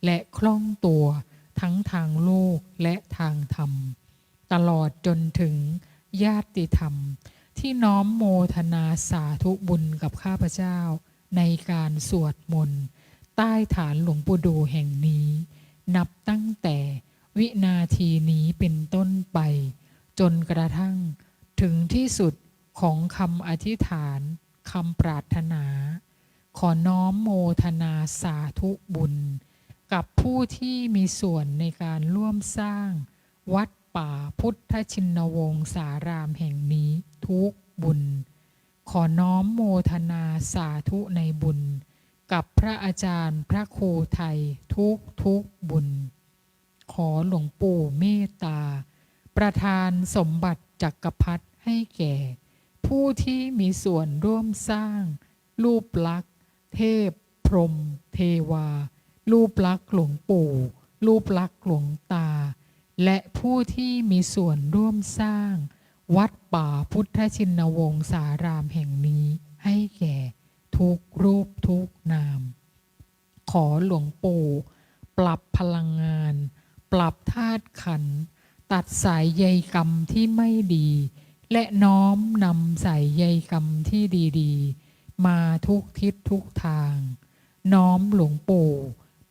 และคล่องตัวทั้งทางโลกและทางธรรม ตลอดจนถึงญาติธรรม ที่น้อมโมทนาสาธุบุญกับข้าพเจ้า ในการสวดมนต์ ใต้ฐานหลวงปู่ดู่แห่งนี้ นับตั้งแต่วินาทีนี้เป็นต้นไป จนกระทั่งถึงที่สุดของคำอธิษฐาน คำปรารถนา ขอน้อมโมทนาสาธุบุญ กับผู้ที่มีส่วนในการร่วมสร้างวัดป่าพุทธชินวงศารามแห่งนี้ทุกบุญ ขอน้อมโมทนาสาธุในบุญ กับพระอาจารย์พระครูไทยทุกทุกบุญ ขอหลวงปู่เมตตา ประทานสมบัติจักรพรรดิให้แก่ ผู้ที่มีส่วนร่วมสร้าง รูปลักษณ์เทพพรหมเทวา รูปลักษณ์หลวงปู่ รูปลักษณ์หลวงตา และผู้ที่มีส่วนร่วมสร้าง วัดป่าพุทธชินวงศารามแห่งนี้ ให้แก่ทุกรูปทุกนาม ขอหลวงปู่ปรับพลังงาน ปรับธาตุขันธ์ ตัดสายใยกรรมที่ไม่ดี และน้อมนำสายใยกรรมที่ดีๆ มาทุกทิศทุกทาง น้อมหลวงปู่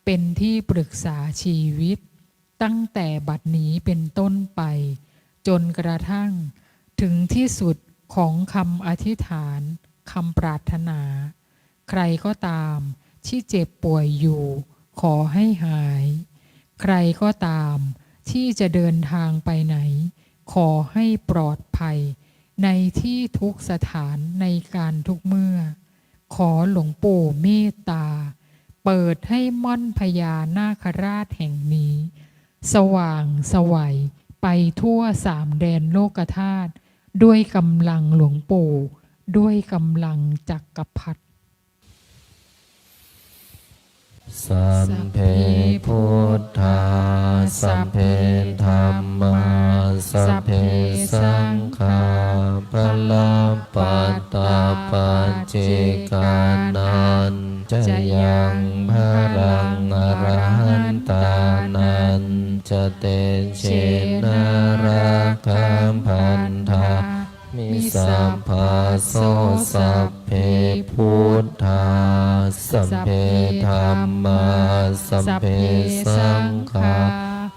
เป็นที่ปรึกษาชีวิต ตั้งแต่บัดนี้เป็นต้นไป จนกระทั่งถึงที่สุดของคำอธิษฐาน คำปรารถนา ใครก็ตามที่เจ็บป่วยอยู่ ขอให้หาย ใครก็ตามที่จะเดินทางไปไหน ขอให้ปลอดภัย ในที่ทุกสถาน ในการทุกเมื่อ ขอหลวงปู่เมตตา เปิดให้ม่อนพญานาคราชแห่งนี้ สว่างไสวไปทั่วสามแดนโลกธาตุ ด้วยกำลังหลวงปู่ ด้วยกำลังจักรพรรดิ Sabbe buddhā, sabbe dhammā, sabbe saṅghā, balappattā paccekānañca yaṃ balaṃ, arahantānañca tejena rakkhaṃ bandhā mi sabbaso. Sabbe buddhā, sabbe dhammā, sabbe saṅghā,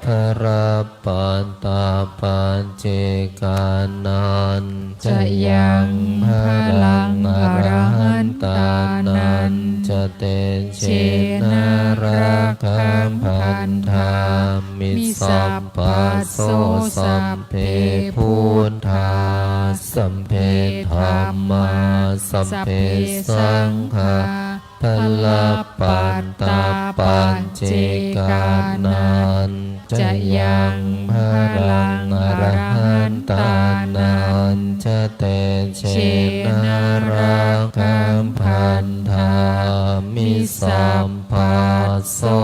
balappattā paccekānañca yaṃ balaṃ, arahantānañca tejena rakkhaṃ bandhā mi sabbaso. Sabbe buddhā, sabbe dhammā, sabbe saṅghā, balappattā paccekānañca yaṃ balaṃ, arahantānañca tejena rakkhaṃ bandhā mi sabbaso.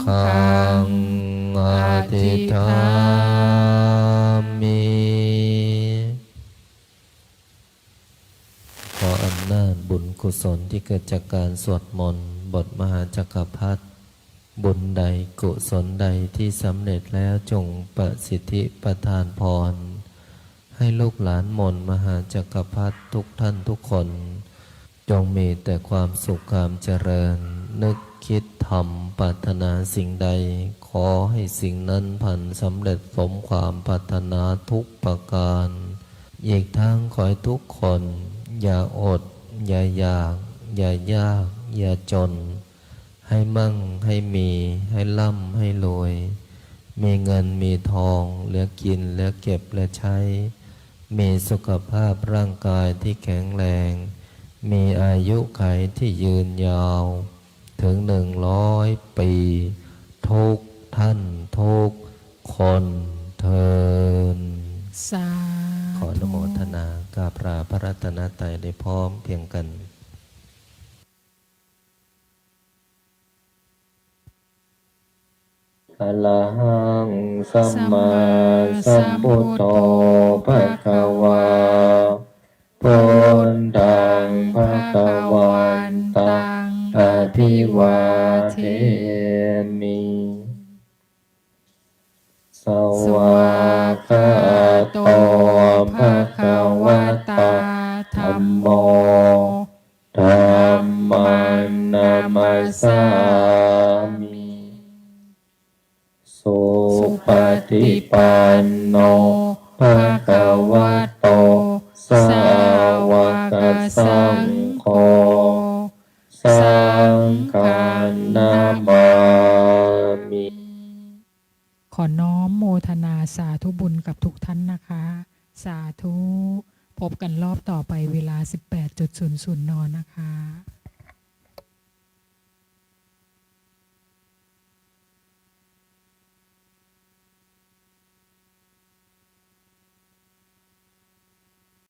taṃ adhiṭṭhāmi. ขออำนาจบุญกุศลที่เกิดจากการสวดมนต์บทมหาจักรพรรดิ บุญใดกุศลใดที่สำเร็จแล้วจงประสิทธิประทานพร ให้ลูกหลานมนต์มหาจักรพรรดิทุกท่านทุกคน จงมีแต่ความสุขความเจริญ นึกคิดทำปรารถนาสิ่งใด ขอให้สิ่งนั้นพลันสำเร็จสมความปรารถนาทุกประการ อีกทั้งขอให้ทุกคน อย่าอด อย่าอยาก อย่ายาก อย่าจน ให้มั่ง ให้มี ให้ร่ำ ให้รวย มีเงิน มีทอง เหลือกิน เหลือเก็บ เหลือใช้ มีสุขภาพร่างกายที่แข็งแรง มีอายุขัยที่ยืนยาว ถึงหนึ่งร้อยปี ทุกท่านทุกคนเทอญ สาธุ ขออนุโมทนากราบลาพระรัตนตรัยได้พร้อมเพรียงกัน Arahaṃ sammāsambuddho bhagavā, buddhaṃ bhagavantaṃ abhivādemi. Svākkhāto bhagavatā dhammo, dhammaṃ namassāmi. Supaṭipanno bhagavato sāvakasaṅgho, saṅghaṃ namāmi. ขอน้อมโมทนาสาธุบุญกับทุกท่านนะคะ สาธุ พบกันรอบต่อไปเวลา สิบแปดจุดศูนย์ศูนย์ น นะคะ